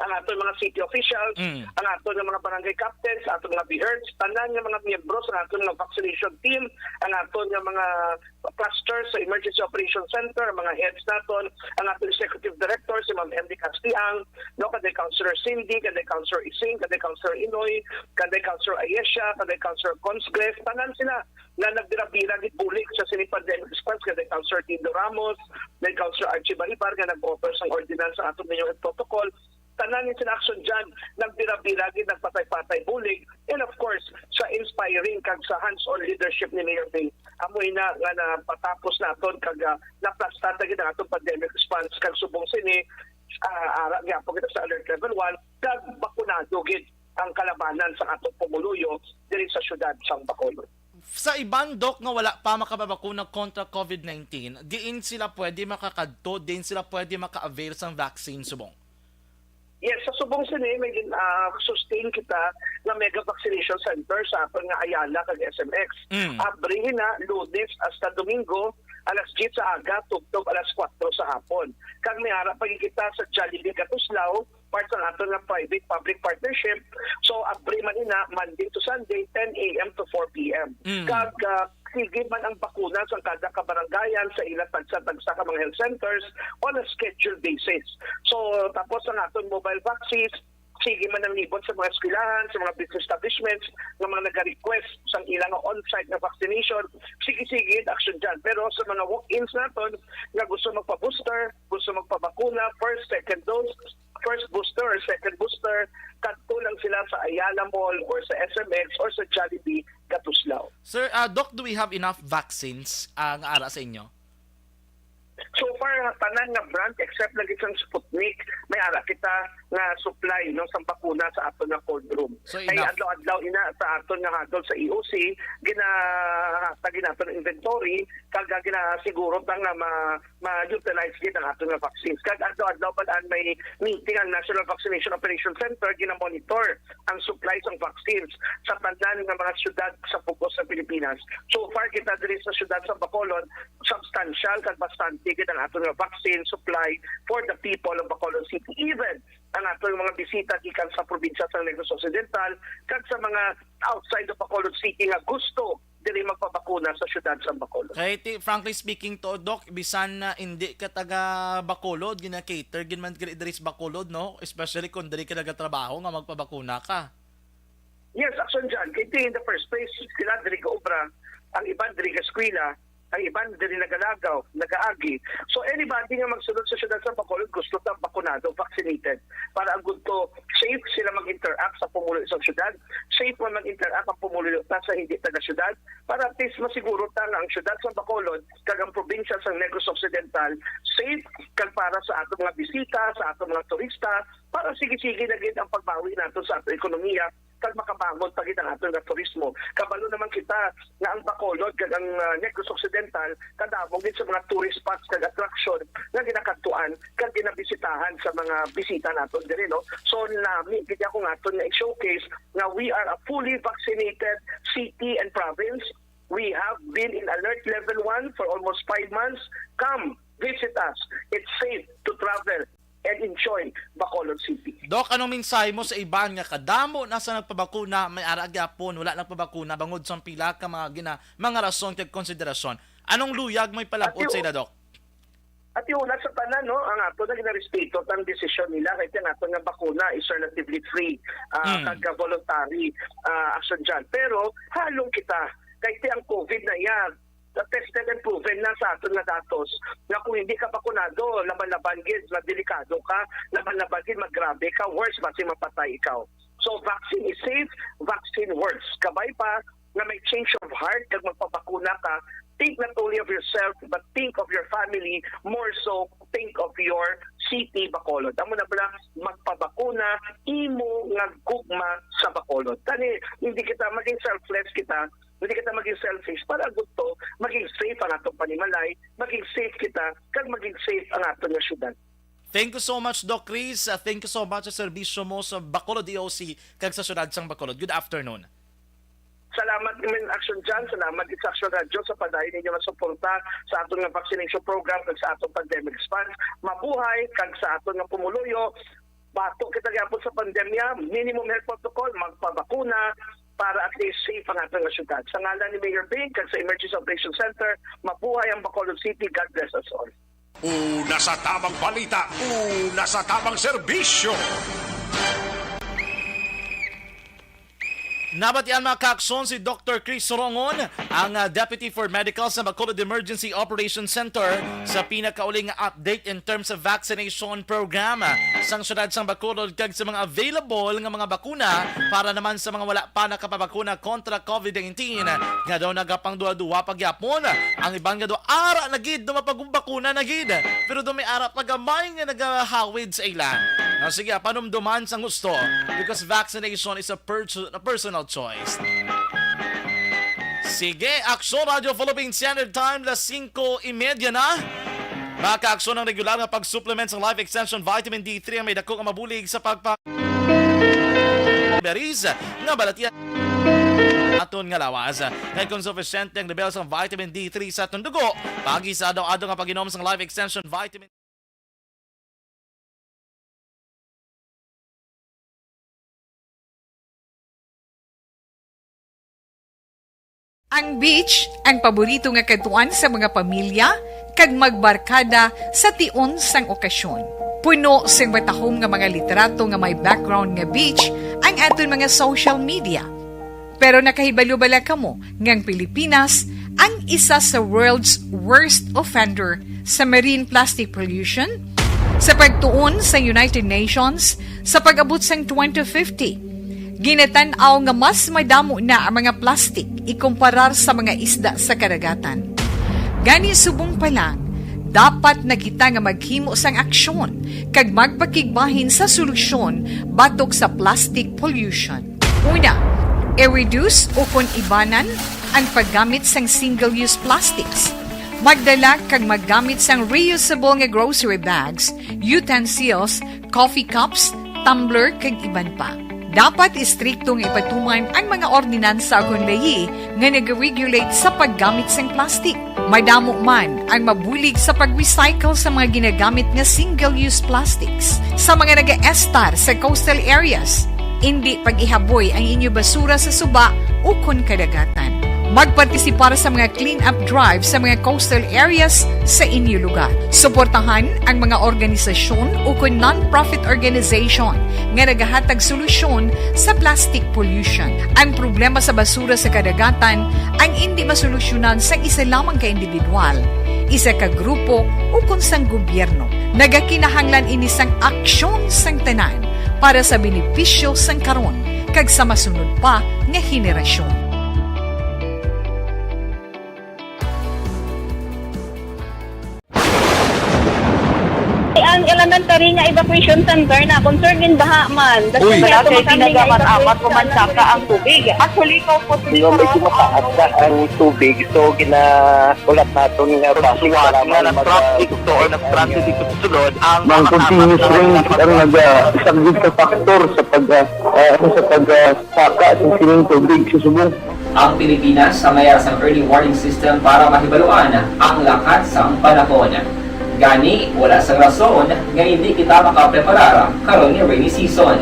ang aton mga city officials, Mm. ang aton nga mga barangay captains, aton mga BHERTs, tanan nga mga miyembro sa aton nga vaccination team, ang aton nga mga cluster sa Emergency Operation Center, ang mga heads naton, ang aton executive director, si Ma'am M D Castiang, no, kanday Councilor Cindy, kanday Councilor Ising, kanday Councilor Inoy, kanday Councilor Ayesha, kanday Councilor Consgres, tanan sila nga nagbirabira gid bulig sa sini pandemic response, kanday Councilor Tindo Ramos, kanday Councilor Archie Balibar nga nag-author sang ordinance sa aton manual protocol. Tanan ni sila, Action John, nagbirabira gid, nagpatay-patay bulig, and of course, sa inspiring kag sa hands-on leadership ni Mayor Bing, amoy na nga napatapos naton kag, ah, naplasta ta gid ang atong pandemic response, kag subong sini, ah, ara gyapon kita sa Alert Level one, kag bakunado gid ang kalabanan sa atong pumuluyo diri sa siyudad sang Bacolod. Sa iban, Doc, nga wala pa makapabakuna kontra COVID nineteen, diin sila pwede makakadto, diin sila pwede maka-avail sang vaccine subong? Yes, sa subong sini, may gin-, ah, sustain kita nga mega vaccination center sa aton nga Ayala kag S M X. Mm. Abri na Lunes hasta Domingo, alas diyes sa aga tubtob alas kuwatro sa hapon. Kag may ara pa gid kita sa Jollibee Katuslaw, part sang aton nga private-public partnership. So, abri man ina Monday to Sunday, ten A M to four P M. Mm. Kag, ah, sige man ang bakuna sa kada kabarangayan sa ila tagsa-tagsa ka mga health centers on a scheduled basis. So, tapos ang aton mobile vaccines, sige man ang libot sa mga eskwelahan, sa mga business establishments nga mga nagarequest sang ila nga on-site nga vaccination, sige-sige, action dyan. Pero sa mga walk-ins naton nga gusto magpa-booster, gusto magpabakuna, first, second dose, first booster or second booster, Ah, Doc, do we have enough vaccines, ah, nga ara sa inyo? So far, tanan nga brand except lagi sang Sputnik, may ara kita nga supply, no, sang bakuna sa aton nga cold room. So, kay enough. Adlaw-adlaw ina sa aton nga hadlok sa E O C, ginahatag naton ang inventory, kag ginasiguro ta nga ma-, ma-utilize gid ang aton nga vaccines. Kag adlaw-adlaw pa daan may meeting ang National Vaccination Operation Center, gina-monitor ang supply sang vaccines sa tanan nga mga syudad sa bug-os sa Pilipinas. So far, kita diri sa syudad sa Bacolod, substantial kag bastante gid ang aton nga vaccine supply for the people of Bacolod City. Even ang aton mga bisita gikan sa probinsya sa Negros Occidental kag sa mga outside of Bacolod City nga gusto diri magpabakuna sa syudad sa Bacolod. Kay ti-, frankly speaking to, Doc, bisan na hindi ka taga Bacolod, gina-cater gid man diri, diri sa Bacolod, no? Especially kung diri ka nagatrabaho nga magpabakuna ka. Yes, Action John. Kay ti, in the first place, sila diri gaobra, ang iban diri gaeskwela, ang iban diri nagalagaw, nagaagi. So anybody nga magsulod sa syudad sa Bacolod, gusto ta bakunado, vaccinated, para ang gudto safe sila mag-interact sa pumulo sa syudad, safe man mag-interact ang pumulo ta sa hindi taga syudad, para at least masiguro ta nga ang syudad sa Bacolod kag ang probinsya sa Negros Occidental safe, kag para sa ato mga bisita, sa ato mga turista, para sige-sige na gid ang pagbawi nato sa ato ekonomiya kag makabangon pa gid ang aton nga turismo. Kabalo naman kita nga ang Bacolod kag ang, ah, Negros Occidental kadamo gid sa mga tourist spots kag attraction nga ginakadtuan kag ginabisitahan sa mga bisita naton diri, no? So, nami gid ako nga aton nga i-showcase nga we are a fully vaccinated city and province. We have been in alert level one for almost five months. Come, visit us. It's safe to travel and enjoy Bacolod City. Doc, anong mensahe mo sa iban nga kadamo na sa nagpabakuna, may ara gyapon wala nagpabakuna bangod sa pila ka mga gina-, mga rason kag konsiderasyon? Anong luyag mo ipalab-ot sa ila, Doc? At una sa tanan, no, ang ato na ginarespeto ang desisyon nila kay ang ato nga bakuna is relatively free, ah, Mm. kag voluntary, ah, action dyan. Pero halong kita kay ti ang COVID na iya, tested and proven na sa aton nga datos nga kung hindi ka bakunado, laban-laban gid, madelikado ka, laban-laban gid, maggrabe ka, worse, basi mapatay ikaw. So, vaccine is safe, vaccine works. Kabay pa nga may change of heart kag magpabakuna ka, think not only of yourself, but think of your family, more so, think of your city, Bacolod. Amo na bala, magpabakuna, imo nga gugma sa Bacolod. Tani, hindi kita maging selfless kita, hindi kita maging selfish para gudto maging safe ang atong panimalay, maging safe kita, kag maging safe ang aton nga syudad. Thank you so much, Doc Chris. Uh, thank you so much sa serbisyo mo sa Bacolod E O C kag sa siyudad sang Bacolod. Good afternoon. Salamat, Min Action John. Salamat gid sa Action Radio sa padayon ninyo nga suporta sa aton nga vaccination program kag sa atong pandemic response. Mabuhay kag sa aton nga pumuluyo. Bato kita gyapon sa pandemya, minimum health protocol, magpabakuna para at least safe ang aton nga syudad. Sa ngalan ni Mayor Bing kag sa Emergency Operations Center, mabuhay ang Bacolod City. God bless us all. Una sa tamang balita, una sa tamang serbisyo. Nabatian, mga kaaksyon, si Doctor Chris Rongon, ang, ah, Deputy for Medical sa Bacolod Emergency Operation Center, sa pinakauling nga update in terms of vaccination program, ah, sang siyudad sang Bacolod kag sa mga available nga mga bakuna para naman sa mga wala pa nakapabakuna kontra COVID nineteen, nga daw nagapangduha-duha pa gyapon. Ang iban nga daw ara na gid, daw mapagbakuna na gid, pero daw may ara pa gamay nga nagahawid sa ila. Ah, sige, ah, panumduman sang husto, because vaccination is a perso-, a personal choice. Sige, Aksyon Radio Philippine Standard Time, las singko y media na. Mga kaaksyon, ang regular nga pag-supplement sa Life Extension Vitamin D three ang may dako nga mabulig sa pagpa-, berries nga balatian aton nga lawas. Kay kung sufisyente ang level sa vitamin D three sa aton dugo, pagi sa adaw-adaw nga pag-inom sang Life Extension Vitamin Ang beach, ang paborito nga kadtuan sa mga pamilya kag magbarkada sa tion sang okasyon. Puno sing matahom nga mga litrato nga may background nga beach ang aton mga social media. Pero nakahibalo bala kamo nga ang Pilipinas ang isa sa world's worst offender sa marine plastic pollution? Sa pagtuon sa United Nations, sa pag-abot sang twenty fifty, Ginatan-aw nga mas madamo na ang mga plastik ikumparar sa mga isda sa kadagatan. Gani, subong pa lang, dapat na kita nga maghimo sang aksyon kag magpakigbahin sa solusyon batok sa plastic pollution. Una, i-reduce ukon ibanan ang paggamit sang single-use plastics. Magdala kag maggamit sang reusable nga grocery bags, utensils, coffee cups, tumbler, kag iban pa. Dapat istrikto nga ipatuman ang mga ordinansa ukon layi nga nag-regulate sa paggamit sang plastic. Madamo man ang mabulig sa pag-recycle sa mga ginagamit nga single-use plastics. Sa mga nagaestar sa coastal areas, indi pag-ihaboy ang inyo basura sa suba ukon kadagatan. Magpartisipar sa mga clean-up drive sa mga coastal areas sa inyo lugar. Suportahan ang mga organisasyon ukon non-profit organization nga nagahatag solusyon sa plastic pollution. Ang problema sa basura sa kadagatan ang indi masolusyonan sang isa lamang ka individual, isa ka grupo, ukon sang gobyerno. Nagakinahanglan ini sang aksyon sang tanan para sa benepisyo sang karon kag sa masunod pa nga henerasyon. Ang elementary nga evacuation center na concerned din baha man. Uy. Wala kay kinagamat-amat ko man saka ang tubig. Actually, ko po. Di ba, medyo mataas na ang tubig, so ginahulat naton nga basi nga nag-traffic to or nag-transit dito sa sulod ang mga continuous rain ang nagasaglit sa factor sa pag, ah, ah, sa pag, ah, saka sa sining tubig sa subong. Ang Pilipinas sa mayar sang early warning system para mahibaluan ang lakat sang panahon. Gani, wala sang rason nga hindi kita makapreparar karon nga rainy season.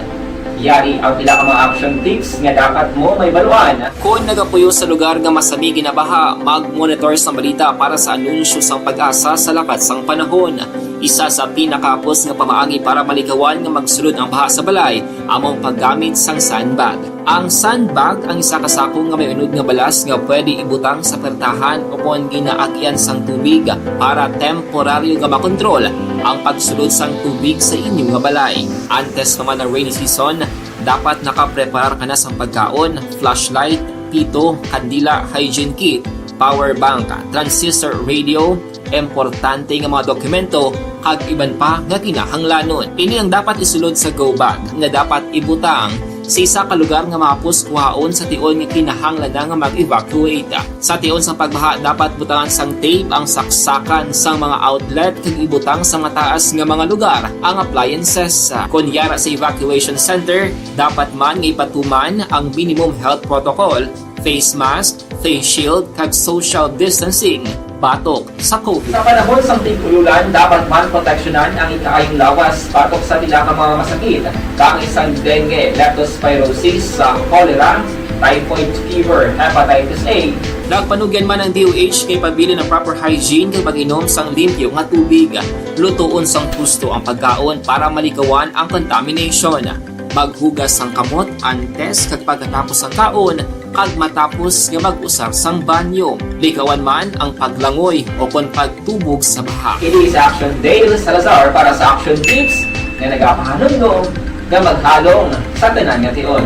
Yari ang pila ka mga action tips nga dapat mo mahibaluan. Kon nagapuyo sa lugar nga masami ginabaha, mag-monitor sang balita para sa anunsyo sang PAGASA sa lakat sang panahon. Isa sa pinakahapos nga pamaagi para malikawan nga magsulod ang baha sa balay amo ang paggamit sang sandbag. Ang sandbag ang isa ka sako nga may unod nga balas nga pwede ibutang sa pertahan ukon ginaagian sang tubig para temporaryo nga makontrol ang pagsulod sang tubig sa inyo nga balay. Antes pa man ang rainy season, dapat nakapreparar ka na sang pagkaon, flashlight, pito, kandila, hygiene kit, power bank, transistor radio, importante nga mga dokumento, kag iban pa nga kinahanglanon. Ini ang dapat isulod sa go bag nga dapat ibutang sa isa ka lugar nga mahapos kuhaon sa tion nga kinahanglan na nga mag-evacuate. Sa tion sang pagbaha, dapat butangan sang tape ang saksakan sang mga outlet kag ibutang sa mataas nga mga lugar ang appliances. Kon yara sa evacuation center, dapat man nga ipatuman ang minimum health protocol, face mask, face shield, kag social distancing batok sa COVID. Sa panahon sang tig-ululan, dapat man proteksyonan ang ikaayong lawas batok sa pila ka mga masakit, kaangay sang dengue, leptospirosis, sa cholera, typhoid fever, hepatitis A. Nagpanugyan man ang D O H nga ipabilin ang proper hygiene kag pag-inom sang limpyo nga tubig. Lutoon sang husto ang pagkaon para malikawan ang contamination. Maghugas sang kamot antes kag pagkatapos sang kaon, kag matapos nga mag-usar sang banyo. Likawan man ang paglangoy o kon pagtubog sa baha. Ini si Action Dale Salazar para sa Action Tips nga nagapahanumdom nga maghalong sa tanan nga tion.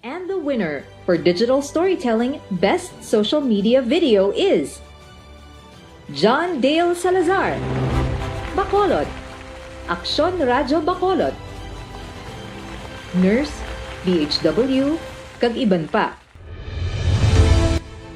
And the winner for Digital Storytelling Best Social Media Video is John Dale Salazar, Bacolod, Aksyon Radyo Bacolod, Nurse, D H W, kag iban pa.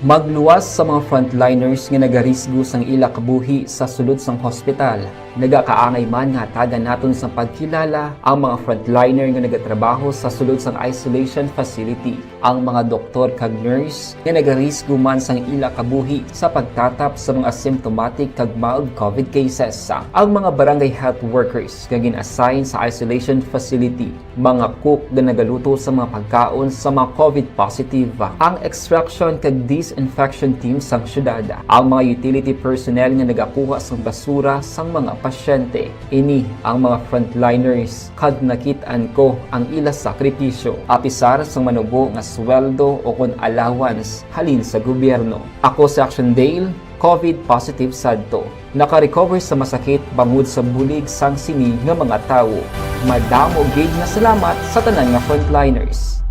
Magluwas sa mga frontliners nga nagarisgo sang ila kabuhi sa sulod sang hospital. Nagakaangay man nga hatagan naton sang pagkilala ang mga frontliner nga nagatrabaho sa sulod sang isolation facility, ang mga doktor kag nurse nga nagarisgo man sang ila kabuhi sa pagtatap sa mga asymptomatic kag mild COVID cases, ang mga barangay health workers nga gin-assign sa isolation facility, mga cook nga nagaluto sa mga pagkaon sa mga COVID positive, ang extraction kag disinfection team sang syudad, ang mga utility personnel nga nagakuha sang basura sang mga pasyente. Ini ang mga frontliners, kag nakit-an ko ang ila sakripisyo, apisar sang manubo nga sweldo o kon allowance halin sa gobyerno. Ako si Action Dale, COVID positive sadto. Naka-recover sa masakit bangod sa bulig sang sini nga mga tawo. Madamo gid nga salamat sa tanan nga frontliners.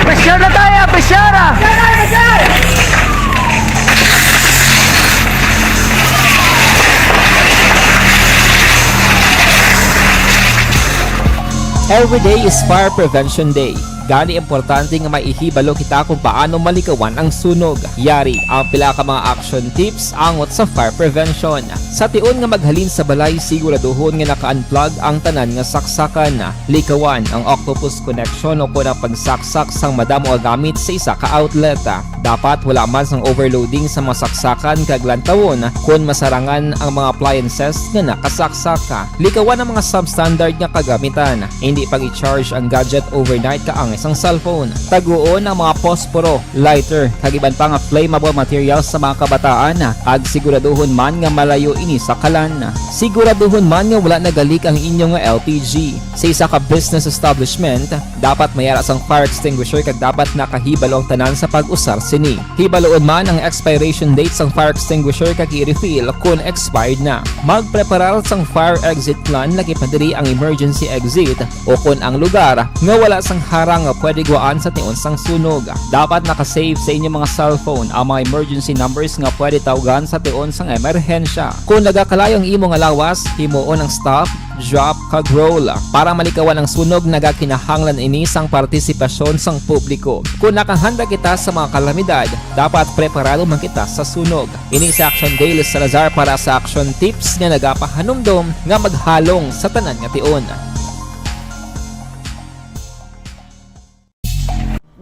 Pressure na tayo! Pressure! Every day is Fire Prevention Day. Gani, importante nga maihibalo kita kung paano malikawan ang sunog. Yari ang pila ka mga action tips angot sa fire prevention. Sa tion nga maghalin sa balay, siguraduhon nga naka-unplug ang tanan nga saksakan. Likawan ang octopus connection o kon ang pagsaksak sang madamo nga gamit sa isa ka outlet. Dapat wala man sang overloading sa mga saksakan kag lantawon kon masarangan ang mga appliances nga nakasaksak. Likawan ang mga substandard nga kagamitan. Hindi pag-i-charge ang gadget overnight kaangay sang cellphone. Taguon ang mga posporo, lighter, kag iban pa nga flammable materials sa mga kabataan, kag siguraduhon man nga malayo ini sa kalan. Siguraduhon man nga wala nagalik ang inyo nga L P G. Sa isa ka business establishment, dapat may ara sang fire extinguisher kag dapat nakahibalo ang tanan sa pag-usar sini. Hibaloon man ang expiration date sang fire extinguisher kag i-refill kon expired na. Magpreparar sang fire exit plan, lakip na diri ang emergency exit o kon ang lugar nga wala sang harang nga pwede guwaan sa tion sang sunog. Dapat naka-save sa inyo mga cellphone ang mga emergency numbers nga pwede tawgan sa tion sang emerhensya. Kon nagakalayo ang imo nga lawas, himuon ang stop, drop, kag roll. Para malikawan ang sunog, nagakinahanglan ini sang partisipasyon sang publiko. Kon nakahanda kita sa mga kalamidad, dapat preparado man kita sa sunog. Ini si Action Dale Salazar para sa Action Tips nga nagapahanumdom nga maghalong sa tanan nga tion.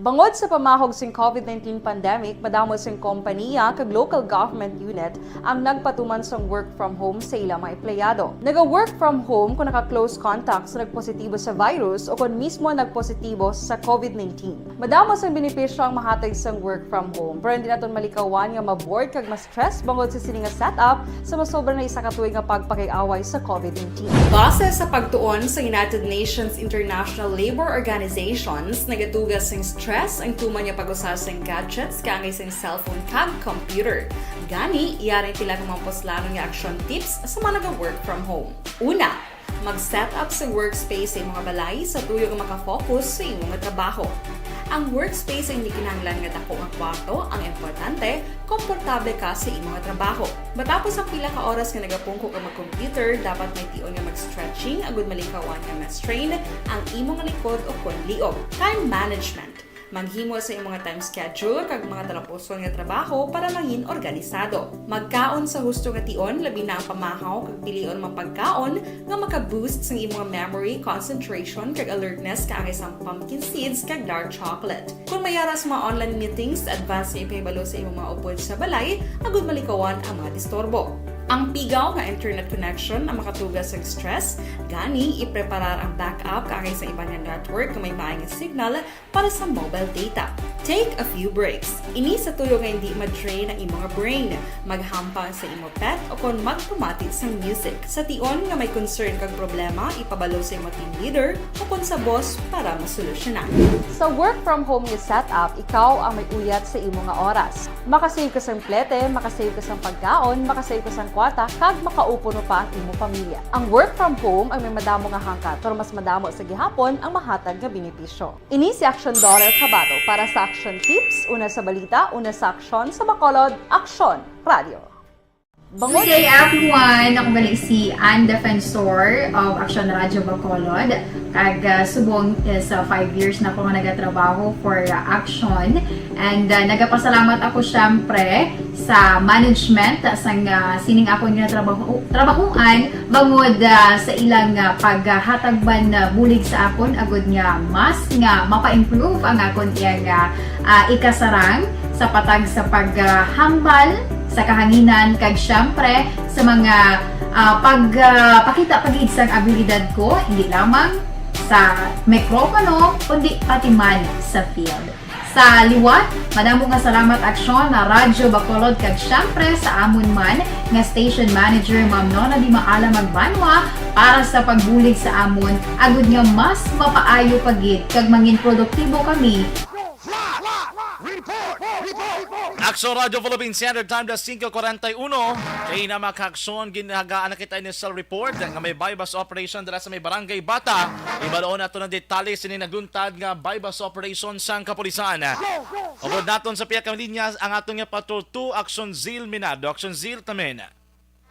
Bangod sa pamahog sing COVID nineteen pandemic, madamo sing kompaniya kag local government unit ang nagpatuman sang work from home sa ila mga empleyado. Naga-work from home kon naka-close contact sa nagpositibo sa virus o kon mismo nagpositibo sa COVID nineteen. Madamo sang benepisyo ang mahatag sang work from home, pero hindi naton malikawan nga ma-bored kag ma-stress bangod sa sini nga setup sa masobra na isa ka tuig nga pagpakig-away sa COVID nineteen. Base sa pagtuon sa United Nations International Labour Organizations, nagatuga sing stress ang tuman nga pag-usar sing gadgets kaangay sing cellphone kag computer. Gani, yari ang pila ka mga puslanon nga action tips sa mga naga-work from home. Una, mag-set up sa workspace sa imong balay sa tuyo nga maka-focus sa imong trabaho. Ang workspace ay hindi kinahanglan nga dako nga kwarto, ang importante, komportable ka sa imong trabaho. Matapos ang pila ka oras nga nagapungko ka mag-computer, dapat may tion nga mag-stretching agud malikawan nga ma-strain ang imong likod o kon liog. Time management. Maghimo sa imong time schedule kag mga talapuson nga trabaho para mangin organisado. Magkaon sa husto nga tion, labi na ang pamahaw kag pilion mga pagkaon nga maka-boost sang imong memory, concentration, kag alertness kaangay sang pumpkin seeds kag dark chocolate. Kon may ara sa mga online meetings, advance nga ipahibalo sa imong mga upod sa balay agud malikawan ang mga disturbo. Ang pigaw nga internet connection ang makatuga sa stress, gani ipreparar ang backup kaangay sa iban nga network nga may maay nga signal para sa mobile data. Take a few breaks. Ini sa tuyo nga hindi ma-drain ang imong brain. Maghampang sa imo pet o kon magpamati sang music. Sa tion nga may concern kag problema, ipabalo sa imo team leader o kon sa boss para masolusyonan. Sa work from home nga setup, ikaw ang may uyat sa imo nga oras. Makasave ka sang plete, makasave ka sang pagkaon, makasave ka sang kwarta, kag makaupo pa ang imo pamilya. Ang work from home ang may madamo nga hangkat, pero mas madamo sa gihapon ang mahatag nga benepisyo. Ini si Action Daughter Kabato para sa Action Tips, una sa balita, una sa aksyon, sa Bacolod, Aksyon Radio. Bangod Good day, everyone! Ako gali si Ann Defensor of Action Radio Bacolod. Kag, ah, subong is, ah, five years na ako nga nagatrabaho for, ah, Action. And, ah, nagapasalamat ako, syempre, sa management sang, ah, sining akon nga trabaho, trabahuan bangod, ah, sa ilang, ah, paghatag man, ah, bulig sa akon agud nga mas nga mapa-improve ang akon iyang, ah, ah, ikasarang sa patag sa paghambal sa kahanginan kag, syempre, sa mga, ah, pag, ah, pakita pa gid sang abilidad ko, hindi lamang sa mikropono, kundi pati man sa field. Sa liwat, madamo nga salamat, Aksyon, na Radyo Bacolod, kag siyempre sa amon man nga station manager, Ma'am Nona Di Maala Magbanwa, para sa pagbulig sa amon, agud nga mas mapaayo pa gid kag mangin produktibo kami. Aksyon Radyo Philippine Standard Time, alas singko kwarenta y uno. Kay na, mga kaaksyon, ginagaan na kita ini sa report nga may buy-bust operation dira sa may Barangay Bata. Ibaloon nato ng detalye sini naguntad nga buy-bust operation sang kapulisan. Upod naton sa pihak kang linya ang aton nga Patrol two, Aksyon Zil Minado. Aksyon Zil, tamen.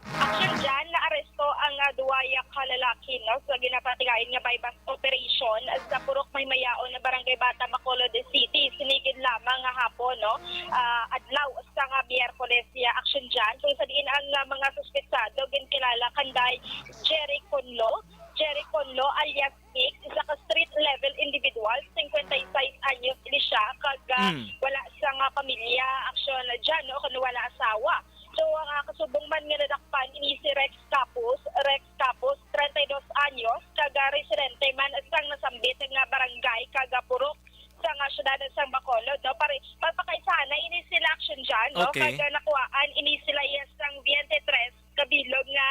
Aksyon dyan, naaresto ang ah, duwaya ka lalaki, no, sa ginapatigayon nga buy-bust operation sa Purok Maymayaon, Barangay Bata, Bacolod City, sinigid lamang nga hapon, no, ah, adlaw sa nga Miyerkules, ya, aksyon dyan, kung sa diin ang ah, mga suspetsado ginkilala kanday Jerry Conlo, Jerry Conlo alias Mix, isa ka street level individual, singkwenta y sais anyos ini siya, kag ah, Mm. wala sa nga pamilya, aksyon dyan, no, kung wala asawa. So, ang ah, kasubong man nga nadakpan ini si Rex Capus, Rex Capus, treinta y dos anyos, kag ah, residente man sang nasambit nga barangay kag ah, purok sa nga syudad sang Bacolod, no? Pare, magpakaisahan na ini sila, aksyon dyan, no? Okay. Kag ah, nakuhaan ini sila iya sang twenty-three kabilog nga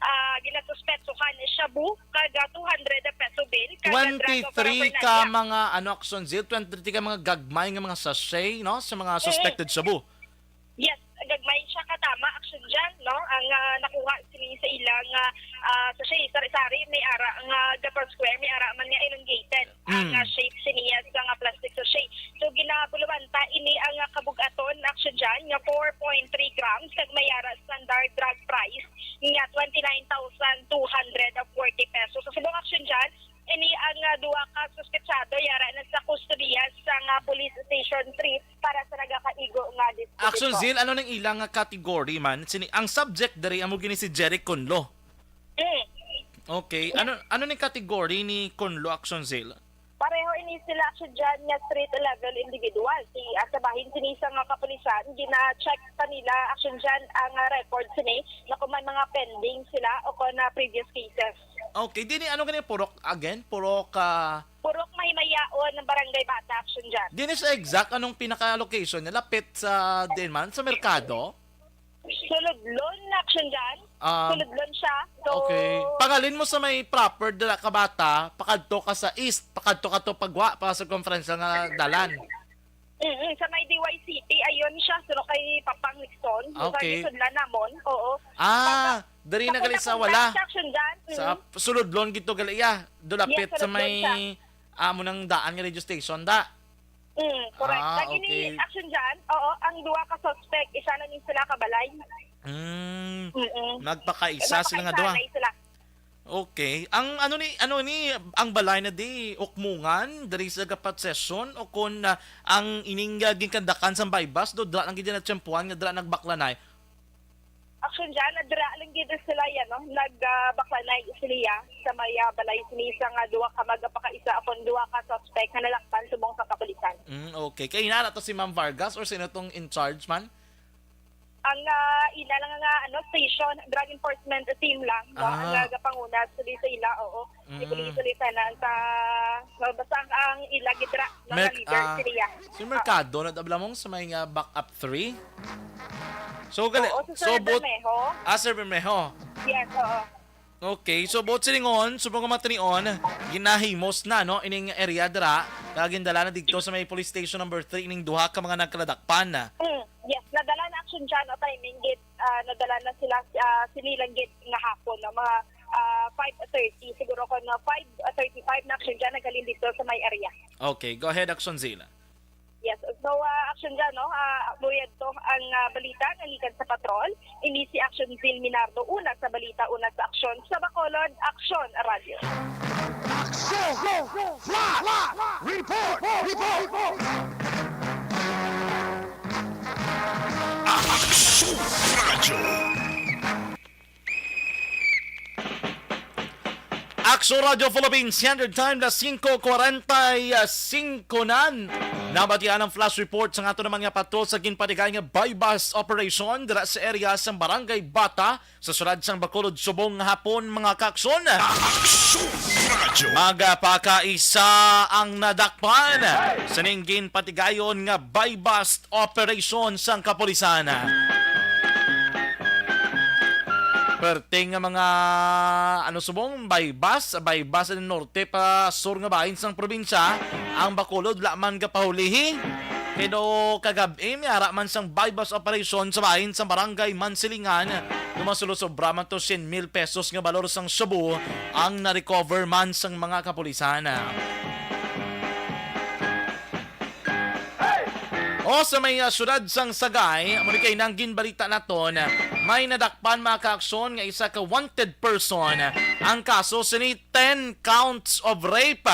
ah, ginasuspetsuhan shabu kag ah, two hundred peso bail kag ah, drug Twenty-three paraphernalia. Ka mga, ano, Aksyon Zil, twenty-three ka mga gagmay nga mga sachet, no, sa mga suspected shabu. Yes, gagmay siya katama, aksyon dyan, no? Ang ah, nakuha sini sa ilang ah, ah, sachet, sari-sari, may ara nga double square, may ara man nga elongated ang Mm. ah, shape siniya sa nga plastic sachet. So, ginabulwanta ini ang ah, kabug-aton, aksyon dyan, nga four point three grams, kag may ara standard drug price nga twenty-nine thousand two hundred forty pesos. Sa subong, aksyon dyan, ini ang ah, duha ka suspetsado yara na sa kustodiya sa nga Police Station three para sa nagakaigo nga disposisyon. Aksyon Zil, ano ning ilang nga category man? Sini, ang subject diri amo gini si Jerry Conlo. Mm. Okay. Ano, ano ning category ni Conlo, Aksyon Zil? Pareho ini sila, aksyon dyan, nga street level individual. Si, ah, sa bahin sini sa nga kapulisan, gina-check pa nila, aksyon dyan, ang ah, record sini na kung may mga pending sila o kung na previous cases. Okay, dini ano gani purok again? Purok ah, Purok Mahimayaon ng Barangay Bata, aksyon dyan. Dini sa exact anong pinaka-location niya? Lapit sa din man sa merkado? Suludlon, aksyon dyan. Ah, Suludlon siya. So, okay. Pangalin mo sa may proper dala ka bata, pakadto ka sa east, pakadto ka to pagwa pa sa conference nga dalan. Mm, sa may D Y City, ayun siya, suno kay Papang Nixon. So, Okay. sa sudlan namon, oo. Ah, diri na gali sa Sa wala. Action dyan. Mm. Sa suludlon gito gali iya. Dulapit Yes, sa suludlon may siya. Amo nang daan nga radio station da. Mm, correct. Ah, Lagi ni okay. Action dyan, oo, ang duha ka suspect, isa na ni sila kabalay. Mm, Mm-mm. nagpakaisa sila nga duha. Nagpakaisa na sila. Okay. Ang ano ni ano ni ang balay na di ukmungan diri sa gapat session o kon ah, ang ining ah, ginkandakan sa buy-bust do dra lang gid na tiyempuhan nga dra nagbaklanay. Action dyan, nadira lang gid sila yan, no? Nagbaklanay sila sa may ah, balay sini sa nga duha ka magpakaisa akon duha ka suspect nga nalakpan subong sa kapulisan. Mm, okay. Kay ina na to si Ma'am Vargas or sino tong in charge man? Ang ah, ila lang nga ano station, drug enforcement team lang, no? Ah. Ang ah, gapanguna sa sa ila, oo. Si Mm. Police Lieutenant ah, no, basta ang, ang ila gidra, no, nga Mer- leader ah, sila. Si Mercado na tabla mong sa may nga back up three. So gali, Oo, si so Sir both Bermejo. Ah, Sir Bermejo. Yes, oo. Okay, so both silingon, subong nga matinion, ginahimos na no ining area dira, kag gindala na didto sa may police station number three ining duha ka mga nagkaladakpan. Mm, yes, nadala na action dyan, no, timing gid, ah, nadala na sila, ah, sinilang gid nga hapon, no, mga ah, five thirty, siguro ko na five thirty-five na action dyan, naghalin dito sa may area. Okay, go ahead, Action Zila. Yes, so ah, action dyan, no, ah, muyad to ang ah, balita nga gikan sa patrol, ini si Action Zil Minardo, una sa balita, una sa aksyon, sa Bacolod, Action Radio. Action! Flash! Report! Report! Action! Radyo! Action Radio Philippines Standard Time na singko kwarenta y singko nan. Nabatian ang flash report sa aton naman nga patrol sa ginpatigay nga buy-bust operation dira sa area sa Barangay Bata sa syudad sang Bacolod subong nga hapon, mga kaakson. Aksyon Radyo. Magpakaisa ang nadakpan sa ning ginpatigayon nga buy-bust operation sang kapulisan. Perting nga mga, ano, subong, buy-bust, buy-bust sa norte pa sur nga bahin sang probinsya, ang Bacolod wala man gapahulihi. Pero kagab-i, may ara man sang buy-bust operation sa bahin sa Barangay Mansilingan, nga masulo sobra man to siyam mil pesos nga balor sang shabu ang na-recover man sang mga kapulisan. O sa may, ah, syudad sang Sagay, amo ni kay nang ginbalita naton, may nadakpan, mga kaaksyon, nga isa ka wanted person. Ang kaso sini, ten counts of rape.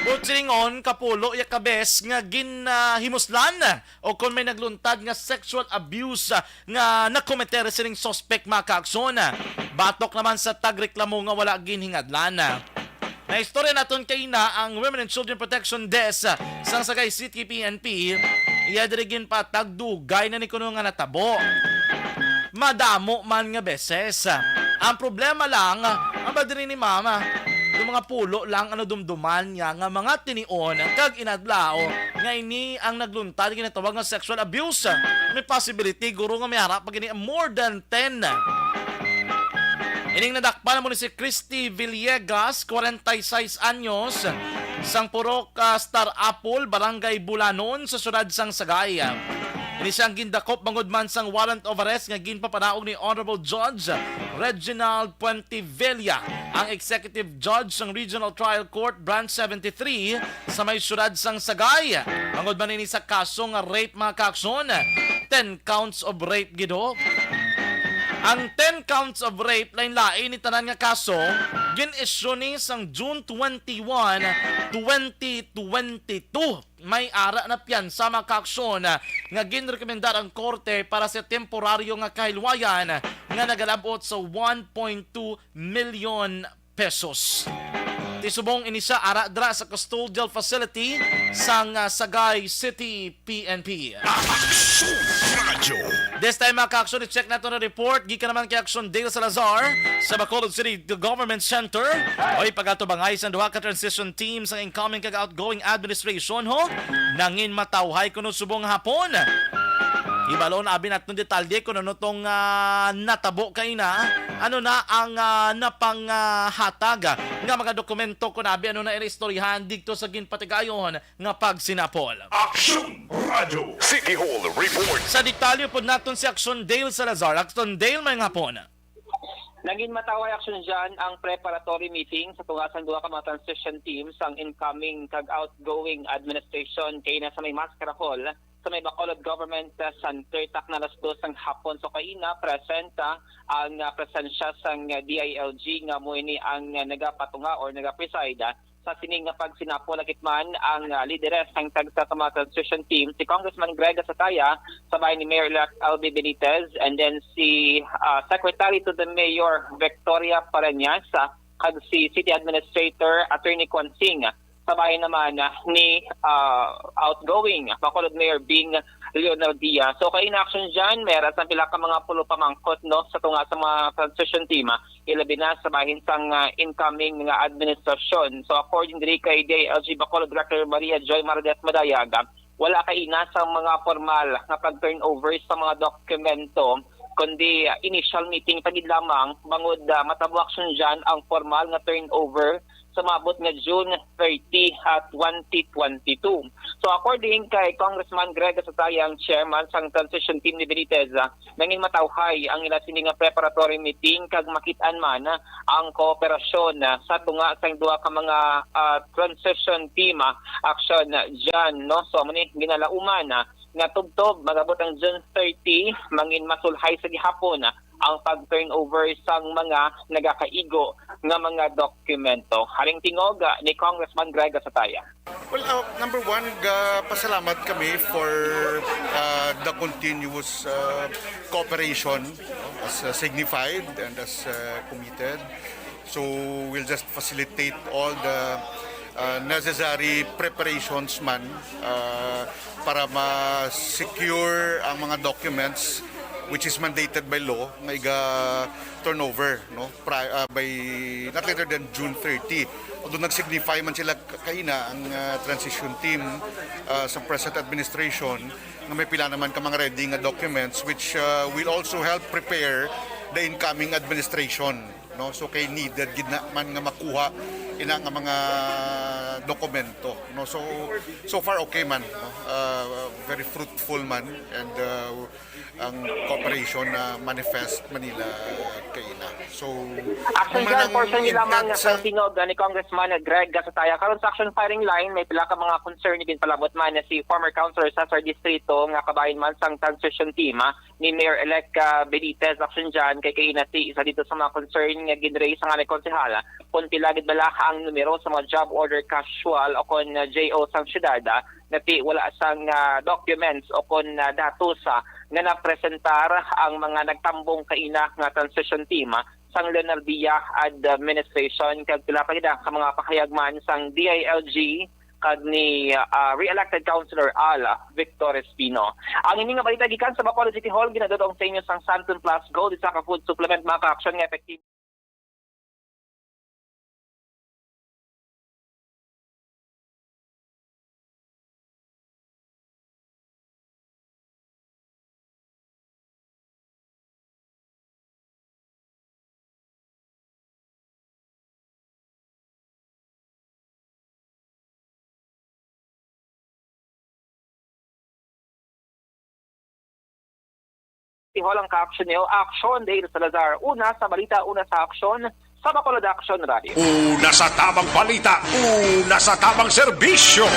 Buot silingon, kapulo ya ka bes nga gin, ah, himuslan o kon may nagluntad nga sexual abuse, ah, nga nakometer sining suspect, mga kaaksyon. Batok naman sa tagreklamo nga wala ginhingadlan. Naistorya naton kaina ang Women and Children Protection Desk sang Sagay City P N P. Iya diri ginpatag dugay na ni kuno nga natabo. Madamo man nga beses. Ang problema lang, ang ba diri ni mama, yung mga pulo lang ano dumduman niya nga mga tinion kag inadlaw nga ini ang nagluntad ginatawag nga sexual abuse. May possibility, guro, nga may harap pa gini more than ten. Ining nadakpan mo ni si Christy Villegas, kwarenta y seis anyos, sang Purok, ah, Star Apple, Barangay Bulanon, sa siyudad sang Sagay. Ini siyang gindakop bangod man sang warrant of arrest nga ginpapanaog ni Honorable Judge Reginald Puentevilla, ang Executive Judge sang Regional Trial Court Branch seventy-three sa may siyudad sang Sagay. Bangod man ini sa kaso nga rape, mga kaaksyon, ten counts of rape gid ho. Ang ten counts of rape, lain-lain ni tanan nga kaso, gin-issue ni sang June twenty-one, twenty twenty-two. May ara na piyansa, mga kaaksyon, nga ginrekomendar ang korte para sa temporaryo nga kahilwayan nga nagalabot sa one point two million pesos. Ti subong ini siya ara dira sa custodial facility sang, ah, Sagay City P N P. Aksyon Radyo. This time, mga kaaksyon, i-check nato na report gikan naman kay Aksyon Dale Salazar sa Bacolod City Government Center. Oy, pagatubangay sang duha ka transition team sang incoming kag outgoing administration, ho, nangin matawhay kuno subong hapon. Ibalon abi naton detalye kung ano tong, ah, natabo kaina, ano na ang, ah, napanghatag nga mga dokumento, kung abi ano na ila istoryahan didto sa ginpatigayon nga pagsinapol. Aksyon Radyo City Hall Report. Sa detalye pod naton si Aksyon Dale Salazar. Aksyon Dale, may hapon. Nangin matawhay, Aksyon Jan, ang preparatory meeting sa tunga sang duha ka mga transition teams sang incoming kag outgoing administration kaina sa may Mascara Hall sa may Bacolod Government Center, takna alas dos sang hapon. So kaina, present, ah, ang, ah, presensya sang, ah, D I L G nga mo ini ang, ah, nagapatunga or nagapreside, ah, sa sining nga pagsinapol. Akit man ang, ah, lideres sang tagsa ka mga transition team, si Congressman Greg Asataya, sa bahin ni Mayor-elect Albi Benitez, and then si, ah, Secretary to the Mayor Victoria Pareñas, ah, kag si City Administrator Attorney Kwan Sing, sa bahin naman, ah, ni, ah, outgoing Bacolod Mayor Bing Leonardia. So kaina, Aksyon Jan, may ara sang pila ka mga pulo pamangkot, no, sa tunga sa mga transition team, ah, ilabi na sa bahin sang, ah, incoming nga administrasyon. So, according diri kay D I L G Bacolod Director Maria Joy Mardes Madayag, ah, wala kaina sang mga formal nga pag-turnover sa mga dokumento, kundi, ah, initial meeting pa gid lamang bangod, ah, matabo, Aksyon Jan, ang formal nga turnover sa maabot nga June thirty, ah, twenty twenty-two. So, according kay Congressman Greg Asataya, ang chairman sang transition team ni Benitez, ah, nangin matawhay ang ila sini nga preparatory meeting kag makit-an man, ah, ang kooperasyon, ah, sa tunga sang duha ka mga, ah, transition team, ah, Aksyon Jan, no? So, amo ni ginalauman, ah, nga tubtob mag-abot ang June thirty, mangin masulhay sa gihapon, ah, ang pag-turnover sang mga nagakaigo nga mga dokumento. Haring tingog, ah, ni Congressman Greg Asataya. Well, uh, number one, ga-, pasalamat kami for, uh, the continuous, uh, cooperation as, uh, signified and as, uh, committed. So, we'll just facilitate all the, Uh, necessary preparations man, uh, para ma-secure ang mga documents which is mandated by law nga iga-turnover, no? Pri-, uh, by not later than June thirty. Although nag-signify man sila k-, kaina ang, uh, transition team, uh, sa present administration nga may pila naman ka mga ready nga documents which, uh, will also help prepare the incoming administration, no? So kay needed gid na man nga makuha ina nga mga dokumento, no? So, so far okay man, no? Uh, very fruitful man and, uh, ang cooperation na manifest Manila kaina. So, Action kung dyan, manang portion nila man intent nga sa sa sinog ni Congressman Greg Gasataya. Karon sa action firing line, may pila ka mga concern ni ginpalabot man na si former councilor Cesar Distrito nga kabahin man sang transition team, ah, ni Mayor-elect, ah, Benitez. Action dyan kay kaina si isa dito sa mga concern nga ginraise sa nga ni konsehal. Kung pila gid bala ang numero sa mga job order casual o kon, ah, J O sang syudad, ah, nga ti wala sang, ah, documents o kon, ah, datos, ah, nga napresentar ang mga nagtambong kaina nga transition team, ah, sang Leonardia administration kag pila pa gid ka mga pahayag man sang D I L G kag ni, ah, re-elected Councilor Al Victor Espino. Ang ini nga balita gikan sa Bacolod City Hall ginadul-ong sa inyo sang Santon Plus Gold, isa ka food supplement, mga ka-aksyon nga epektibo. Tihol ang ka-aksyon niyo, Aksyon Dale Salazar. Una sa balita, una sa aksyon, sa Bacolod Action Radio. Una sa tabang balita, una sa tabang serbisyo.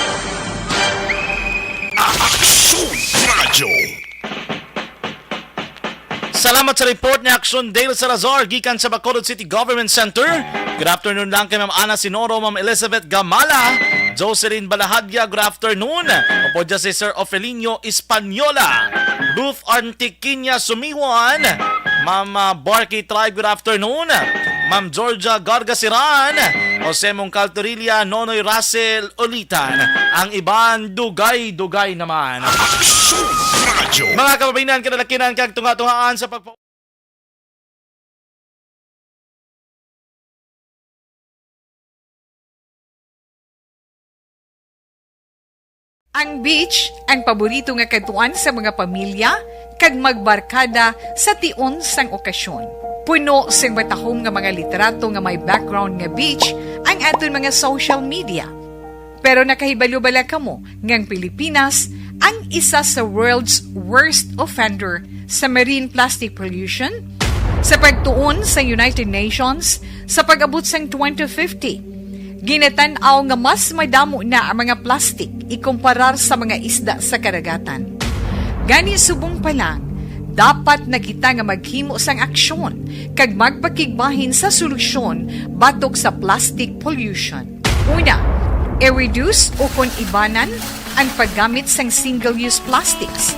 Aksyon Radio. Salamat sa report ni Aksyon Dale Salazar gikan sa Bacolod City Government Center. Good afternoon lang kay Ma'am Ana Sinoro, Ma'am Elizabeth Gamala, Jocelyn Balahadya, good afternoon. Upod dya si Sir Ofelinho Española, Ruth Antiquiña Sumiwan, Ma'am, ah, Barky Tribe, good afternoon. Ma'am Georgia Gargasiran, Jose Mongcal Torilla, Nonoy Russell Ulitan. Ang iban, dugay-dugay naman. Aksyon Radio. Mga kababayan, kinalakinan kag tunga-tungaan sa pagpa- Ang beach, ang paborito nga kadtuan sa mga pamilya kag magbarkada sa tion sang okasyon. Puno sing matahom nga mga litrato nga may background nga beach ang aton mga social media. Pero nakahibalo bala kamo nga ang Pilipinas ang isa sa world's worst offender sa marine plastic pollution? Sa pagtuon sa United Nations, sa pag-abot sang twenty fifty, ginatan-aw nga mas madamo na ang mga plastic ikumparar sa mga isda sa kadagatan. Gani, subong pa lang, dapat na kita nga maghimo sang aksyon kag magpakigbahin sa solusyon batok sa plastic pollution. Una, i-reduce o kon ibanan ang paggamit sang single-use plastics.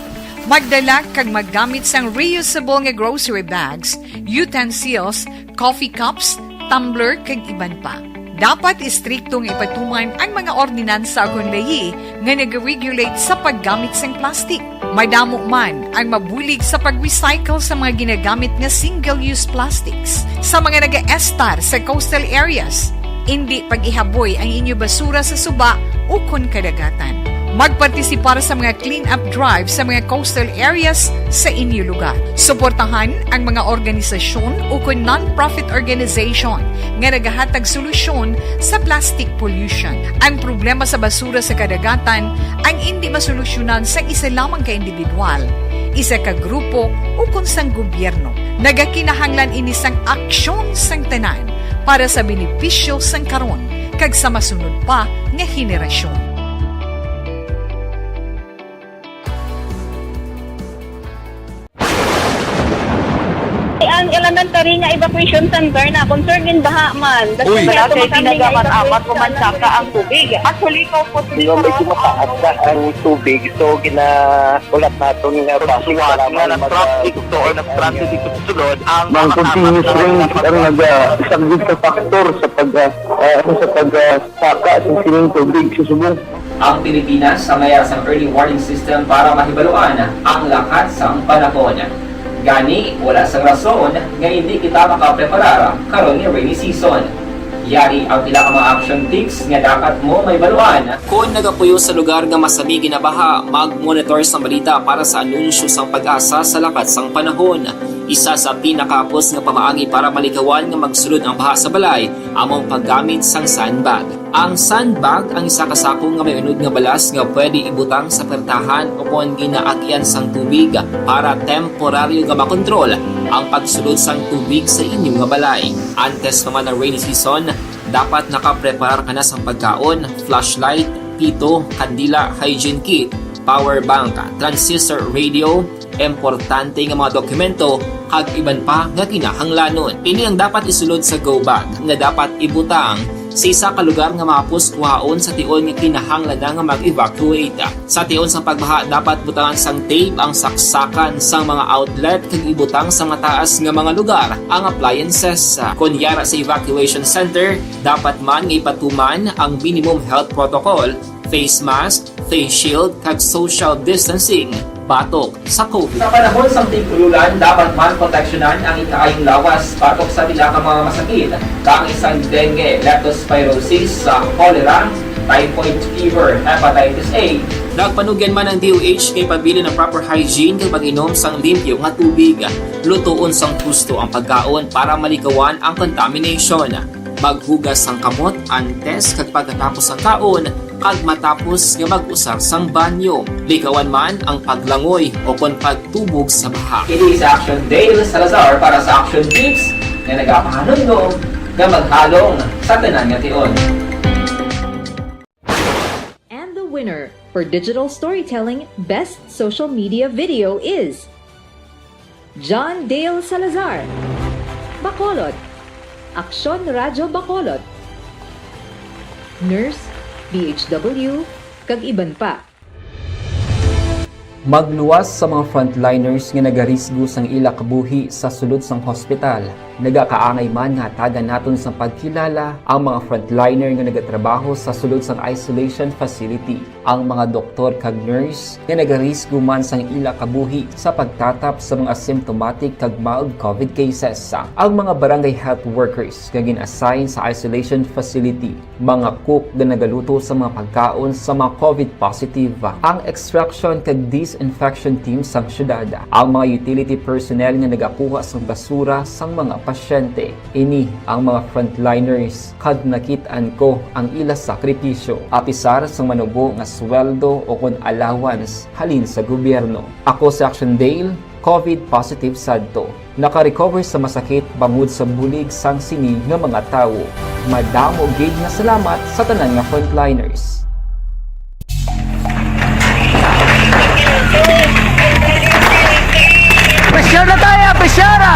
Magdala kag maggamit sang reusable nga grocery bags, utensils, coffee cups, tumbler, kag iban pa. Dapat istrikto nga ipatuman ang mga ordinansa kon layi nga nag-regulate sa paggamit sang plastic. Madamo man ang mabulig sa pag-recycle sa mga ginagamit nga single-use plastics sa mga nagaestar sa coastal areas. Indi pag-ihaboy ang inyo basura sa suba ukon kadagatan. Magpartisipar sa mga clean-up drive sa mga coastal areas sa inyo lugar. Suportahan ang mga organisasyon ukon non-profit organization nga nagahatag solusyon sa plastic pollution. Ang problema sa basura sa kadagatan ang indi masolusyonan sang isa lamang ka individual, isa ka grupo, ukon sang gobyerno. Nagakinahanglan ini sang aksyon sang tanan para sa benepisyo sang karon kag sa masunod pa nga henerasyon. Ang elementary nga evacuation center na concern in baha man. That's Uy. Why Wala ato kay makami nga ginagaman evacuate amat sa human saka ang tubig. Actually, ikaw po, Di ba, medyo mataas na ang tubig, so gina-, ulat naton nga Pagsuwat nga nag-traffic to or nag-transit dito sa sulod, ang Ang mga continuous kasama rain na ang naga-, isa gid sa factor sa pag, ah, ah, sa pag, ah, saka sa sining tubig sa subong. Ang Pilipinas sa mayara sang early warning system para mahibaluan ang lakat sang panahon. Gani, wala sang rason nga hindi kita makapreparar karon nga rainy season. Yari ang pila ka mga action tips nga dapat mo mahibaluan. Kon nagapuyo sa lugar nga masami ginabaha, mag-monitor sang balita para sa anunsyo sang PAGASA sa lakat sang panahon. Isa sa pinakahapos nga pamaagi para malikawan nga magsulod ang baha sa balay amo ang paggamit sang sandbag. Ang sandbag ang isa ka sako nga may unod nga balas nga pwede ibutang sa pertahan o kon ginaagian sang tubig para temporaryo nga makontrol ang pagsulod sang tubig sa inyo nga balay. Antes pa man ang rainy season, dapat nakapreparar ka na sang pagkaon, flashlight, pito, kandila, hygiene kit, power bank, transistor radio, importante nga mga dokumento, kag iban pa nga kinahanglanon. Ini ang dapat isulod sa go bag nga dapat ibutang sa isa ka lugar nga mahapos kuhaon sa tion nga kinahanglan na nga mag-evacuate. Sa tion sang pagbaha, dapat butangan sang tape ang saksakan sang mga outlet kag ibutang sa mataas nga mga lugar ang appliances. Kon yara sa evacuation center, dapat man nga ipatuman ang minimum health protocol, face mask, face shield, kag social distancing batok sa COVID. Sa panahon sang tig-ulan, dapat man proteksyonan ang ikaayong lawas batok sa pila ka mga masakit, kaangay sang dengue, leptospirosis, sa cholera, typhoid fever, hepatitis A. Nagpanugyan man ang D O H nga ipabilin ang proper hygiene kag pag-inom sang limpyo nga tubig. Lutoon sang husto ang pagkaon para malikawan ang contamination. Maghugas sang kamot antes kag pagkatapos sang kaon, kag matapos nga mag-usar sang banyo. Likawan man ang paglangoy o kon pagtubog sa baha. Kini si Action Dale Salazar para sa Action Tips nga nagapahanumdom nga maghalong sa tanan nga tion. And the winner for digital storytelling best social media video is John Dale Salazar, Bacolod, Aksyon Radyo Bacolod, Nurse, D H W, kag iban pa. Magluwas sa mga frontliners nga nagarisgo sang ila kabuhi sa sulod sang hospital. Nagakaangay man nga hatagan naton sang pagkilala ang mga frontliner nga nagatrabaho sa sulod sang isolation facility, ang mga doktor kag nurse nga nagarisgo man sang ila kabuhi sa pagtatap sa mga symptomatic kag mild COVID cases, ang mga barangay health workers nga gin-assign sa isolation facility, mga cook nga nagaluto sa mga pagkaon sa mga COVID positive, ang extraction kag disinfection team sang syudad, ang mga utility personnel nga nagakuha sang basura sang mga pasyente. Ini ang mga frontliners, kag nakit-an ko ang ila sakripisyo, apisar sang manubo nga sweldo o kon allowance halin sa gobyerno. Ako si Action Dale, COVID positive sadto. Nakarecover sa masakit bangod sa bulig sang sini nga mga tawo. Madamo gid nga salamat sa tanan nga frontliners. Pressure na tayo! Pressure na!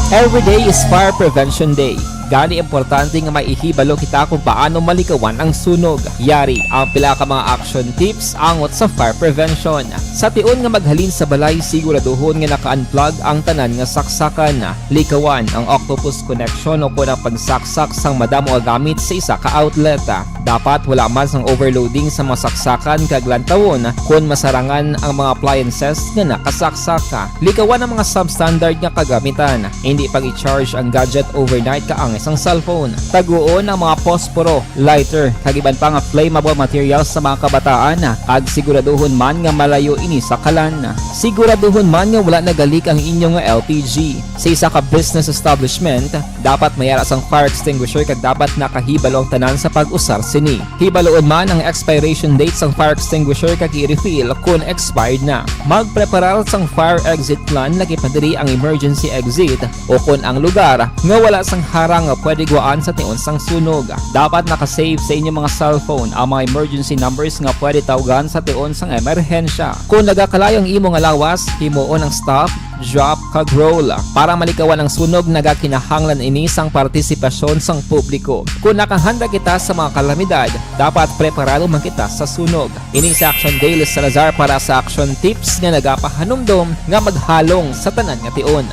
Every day is Fire Prevention Day. Gani, importante nga may ihibalo kita kung paano malikawan ang sunog. Yari ang pila ka mga action tips angot sa fire prevention. Sa tion nga maghalin sa balay, siguraduhon nga naka-unplug ang tanan nga saksakan. Likawan ang octopus connection o kon ang pagsaksak sang madamo nga gamit sa isa ka outlet. Dapat wala man sang overloading sa mga saksakan kag lantawon kon masarangan ang mga appliances nga nakasaksak. Likawan ang mga substandard nga kagamitan. Indi pag-i-charge ang gadget overnight kaangay sang cellphone. Taguon ang mga posporo, lighter, kag iban pa nga flammable materials sa mga kabataan, kag siguraduhon man nga malayo ini sa kalan. Siguraduhon man nga wala nagalik ang inyo nga L P G. Sa isa ka business establishment, dapat may ara sang fire extinguisher kag dapat nakahibalo ang tanan sa pag-usar sini. Hibaluon man ang expiration date sang fire extinguisher kag i-refill kon expired na. Magpreparar sang fire exit plan, lakip na diri ang emergency exit o kon ang lugar nga wala sang harang nga pwede gwaan sa tion sang sunog. Dapat naka-save sa inyo mga cellphone ang mga emergency numbers nga pwede tawgan sa tion sang emerhensya. Kung nagakalayo ang imo nga lawas, himuon ang stop, drop, kag roll. Para malikawan ang sunog, nagakinahanglan ini sang partisipasyon sang publiko. Kung nakahanda kita sa mga kalamidad, dapat preparado man kita sa sunog. Ini si Action Dale Salazar para sa Action Tips nga nagapahanumdom nga maghalong sa tanan nga tion.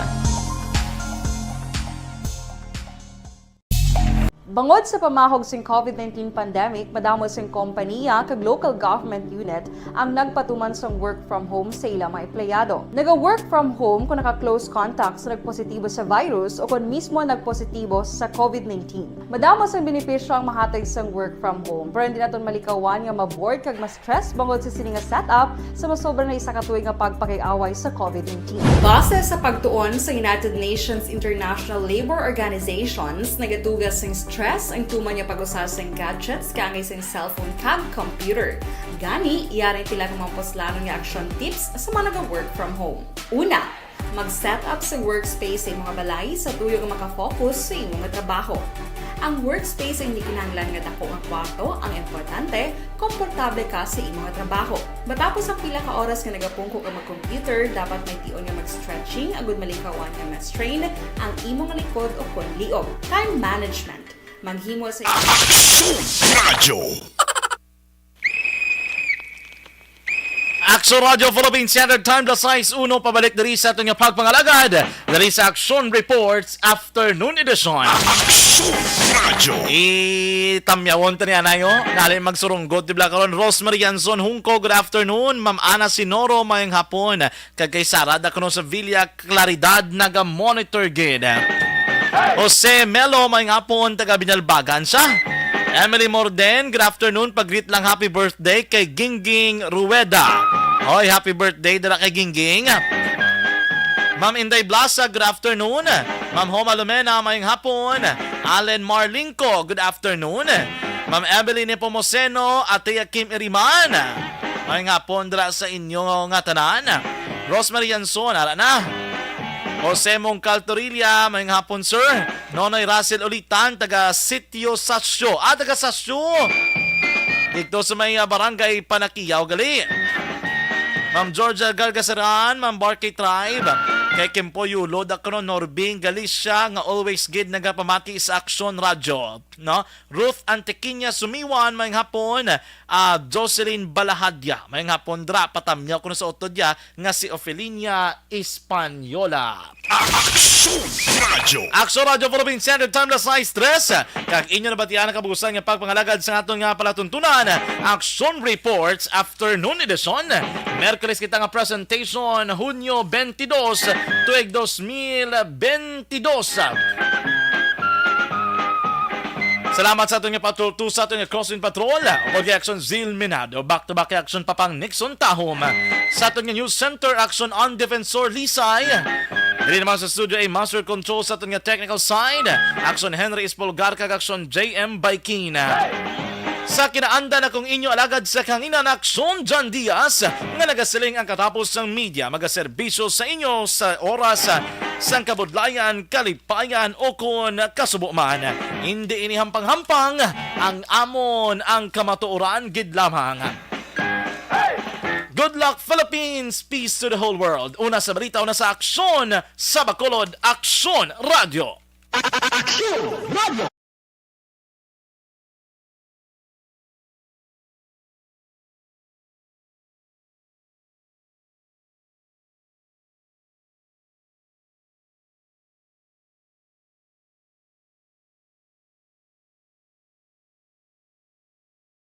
Bangod sa pamahog sing COVID nineteen pandemic, madamo sing kompaniya kag local government unit ang nagpatuman sang work from home sa ila mga empleyado. Naga-work from home kung naka-close contact sa nagpositibo sa virus o kon mismo nagpositibo sa COVID nineteen. Madamo sang benepisyo ang mahatag sang work from home, pero hindi naton malikawan nga ma-bored kag ma-stress bangod sa sini nga setup sa masobra na isa ka tuig nga pagpakig-away sa COVID nineteen. Base sa pagtuon sa United Nations International Labour Organizations, nagatuga sing stress ang tuman nga pag-usa sing gadgets kaangay sing cellphone kag computer. Gani, yari sila nga mga puslanon nga action tips sa mga naga-work from home. Una, mag-set up sa workspace sa imong balay sa tuyo nga makafocus sa imo nga trabaho. Ang workspace ay hindi kinahanglan nga dako nga kwarto, ang importante, komportable ka sa imo nga trabaho. Matapos ang pila ka oras nga nagapungko ka mag-computer, dapat may tion nga mag-stretching agud malikawan nga ma-strain ang imo nga likod o kon liog. Time management. Maghimo sa Action Radio. Action Radio Philippine Standard Time, alas sais uno, pabalik diri sa aton nga pagpangalagad, diri sa Action Reports Afternoon Edition. Action Radio. Itamyawon ta ni anayo, nali magsurunggot, di ba karon? Rosemary Anson Hungco, good afternoon. Ma'am Ana Sinoro, mayong hapon. Kag kay Sara Dacono sa Villa Claridad, naga-monitor gid. Jose Melo, mayong hapon, taga Binalbagan siya. Emily Morden, good afternoon. Pag-greet lang, happy birthday kay Gingging Rueda. Hoy, happy birthday dira kay Gingging. Ma'am Inday Blasa, good afternoon. Ma'am Homa Lumena, mayong hapon. Allen Marlingco, good afternoon. Ma'am Evelyn Nepomuceno, Ate Kim Iriman. Mayong hapon dira sa inyo nga tanan. Rosemary Anson, ara na. Jose Mongcal Torilla, mayong hapon, sir. Nonoy Russell Ulitan, taga Sitio Sasyo. Ah, taga Sasyo. Dito sa may, ah, barangay Panakiyaw, gali. Ma'am Georgia Galgasaran, Ma'am Barkay Tribe. Kay Kimpo Yulo, Dakno Norbing Galicia, nga always gid nagapamati sa Aksyon Radyo, no? Ruth Antiquiña Sumiwan, mayong hapon. Ah, Jocelyn Balahadya, mayong hapon dra. Patamyaw ko na sa utod ya nga si Ofelina Española. Aksyon Radyo. Aksyon Radyo Philippine Standard Time, alas sais tres. Kag inyo nabatian ang kabuusan nga pagpangalagad sa aton nga palatuntunan, Aksyon Reports Afternoon Edition. Merkules kita nga presentation, Hunyo twenty-two, tuig dos mil twenty-two. Salamat sa aton nga patrol, to sa aton nga crossing patrol, o kay Action Zil Minado, back to back kay Action Papang Nixon Tahom, sa aton nga news center, Action on Defensor Lisay. Diri naman sa studio ay master control sa aton nga technical side, Action Henry Espolgar kag Action J M Baikina. Sa kinaanda na kong inyo alagad sa kanginan, Action John Diaz, nga nagasiling ang katapos sang media magaserbisyo sa inyo sa oras sang kabudlayan, kalipayan, o kon kasubo man. Hindi ini hampang-hampang, ang amon ang kamatuoran gid lamang. Good luck, Philippines! Peace to the whole world! Una sa balita, una sa aksyon, sa Bacolod, Aksyon Radyo. Aksyon Radyo.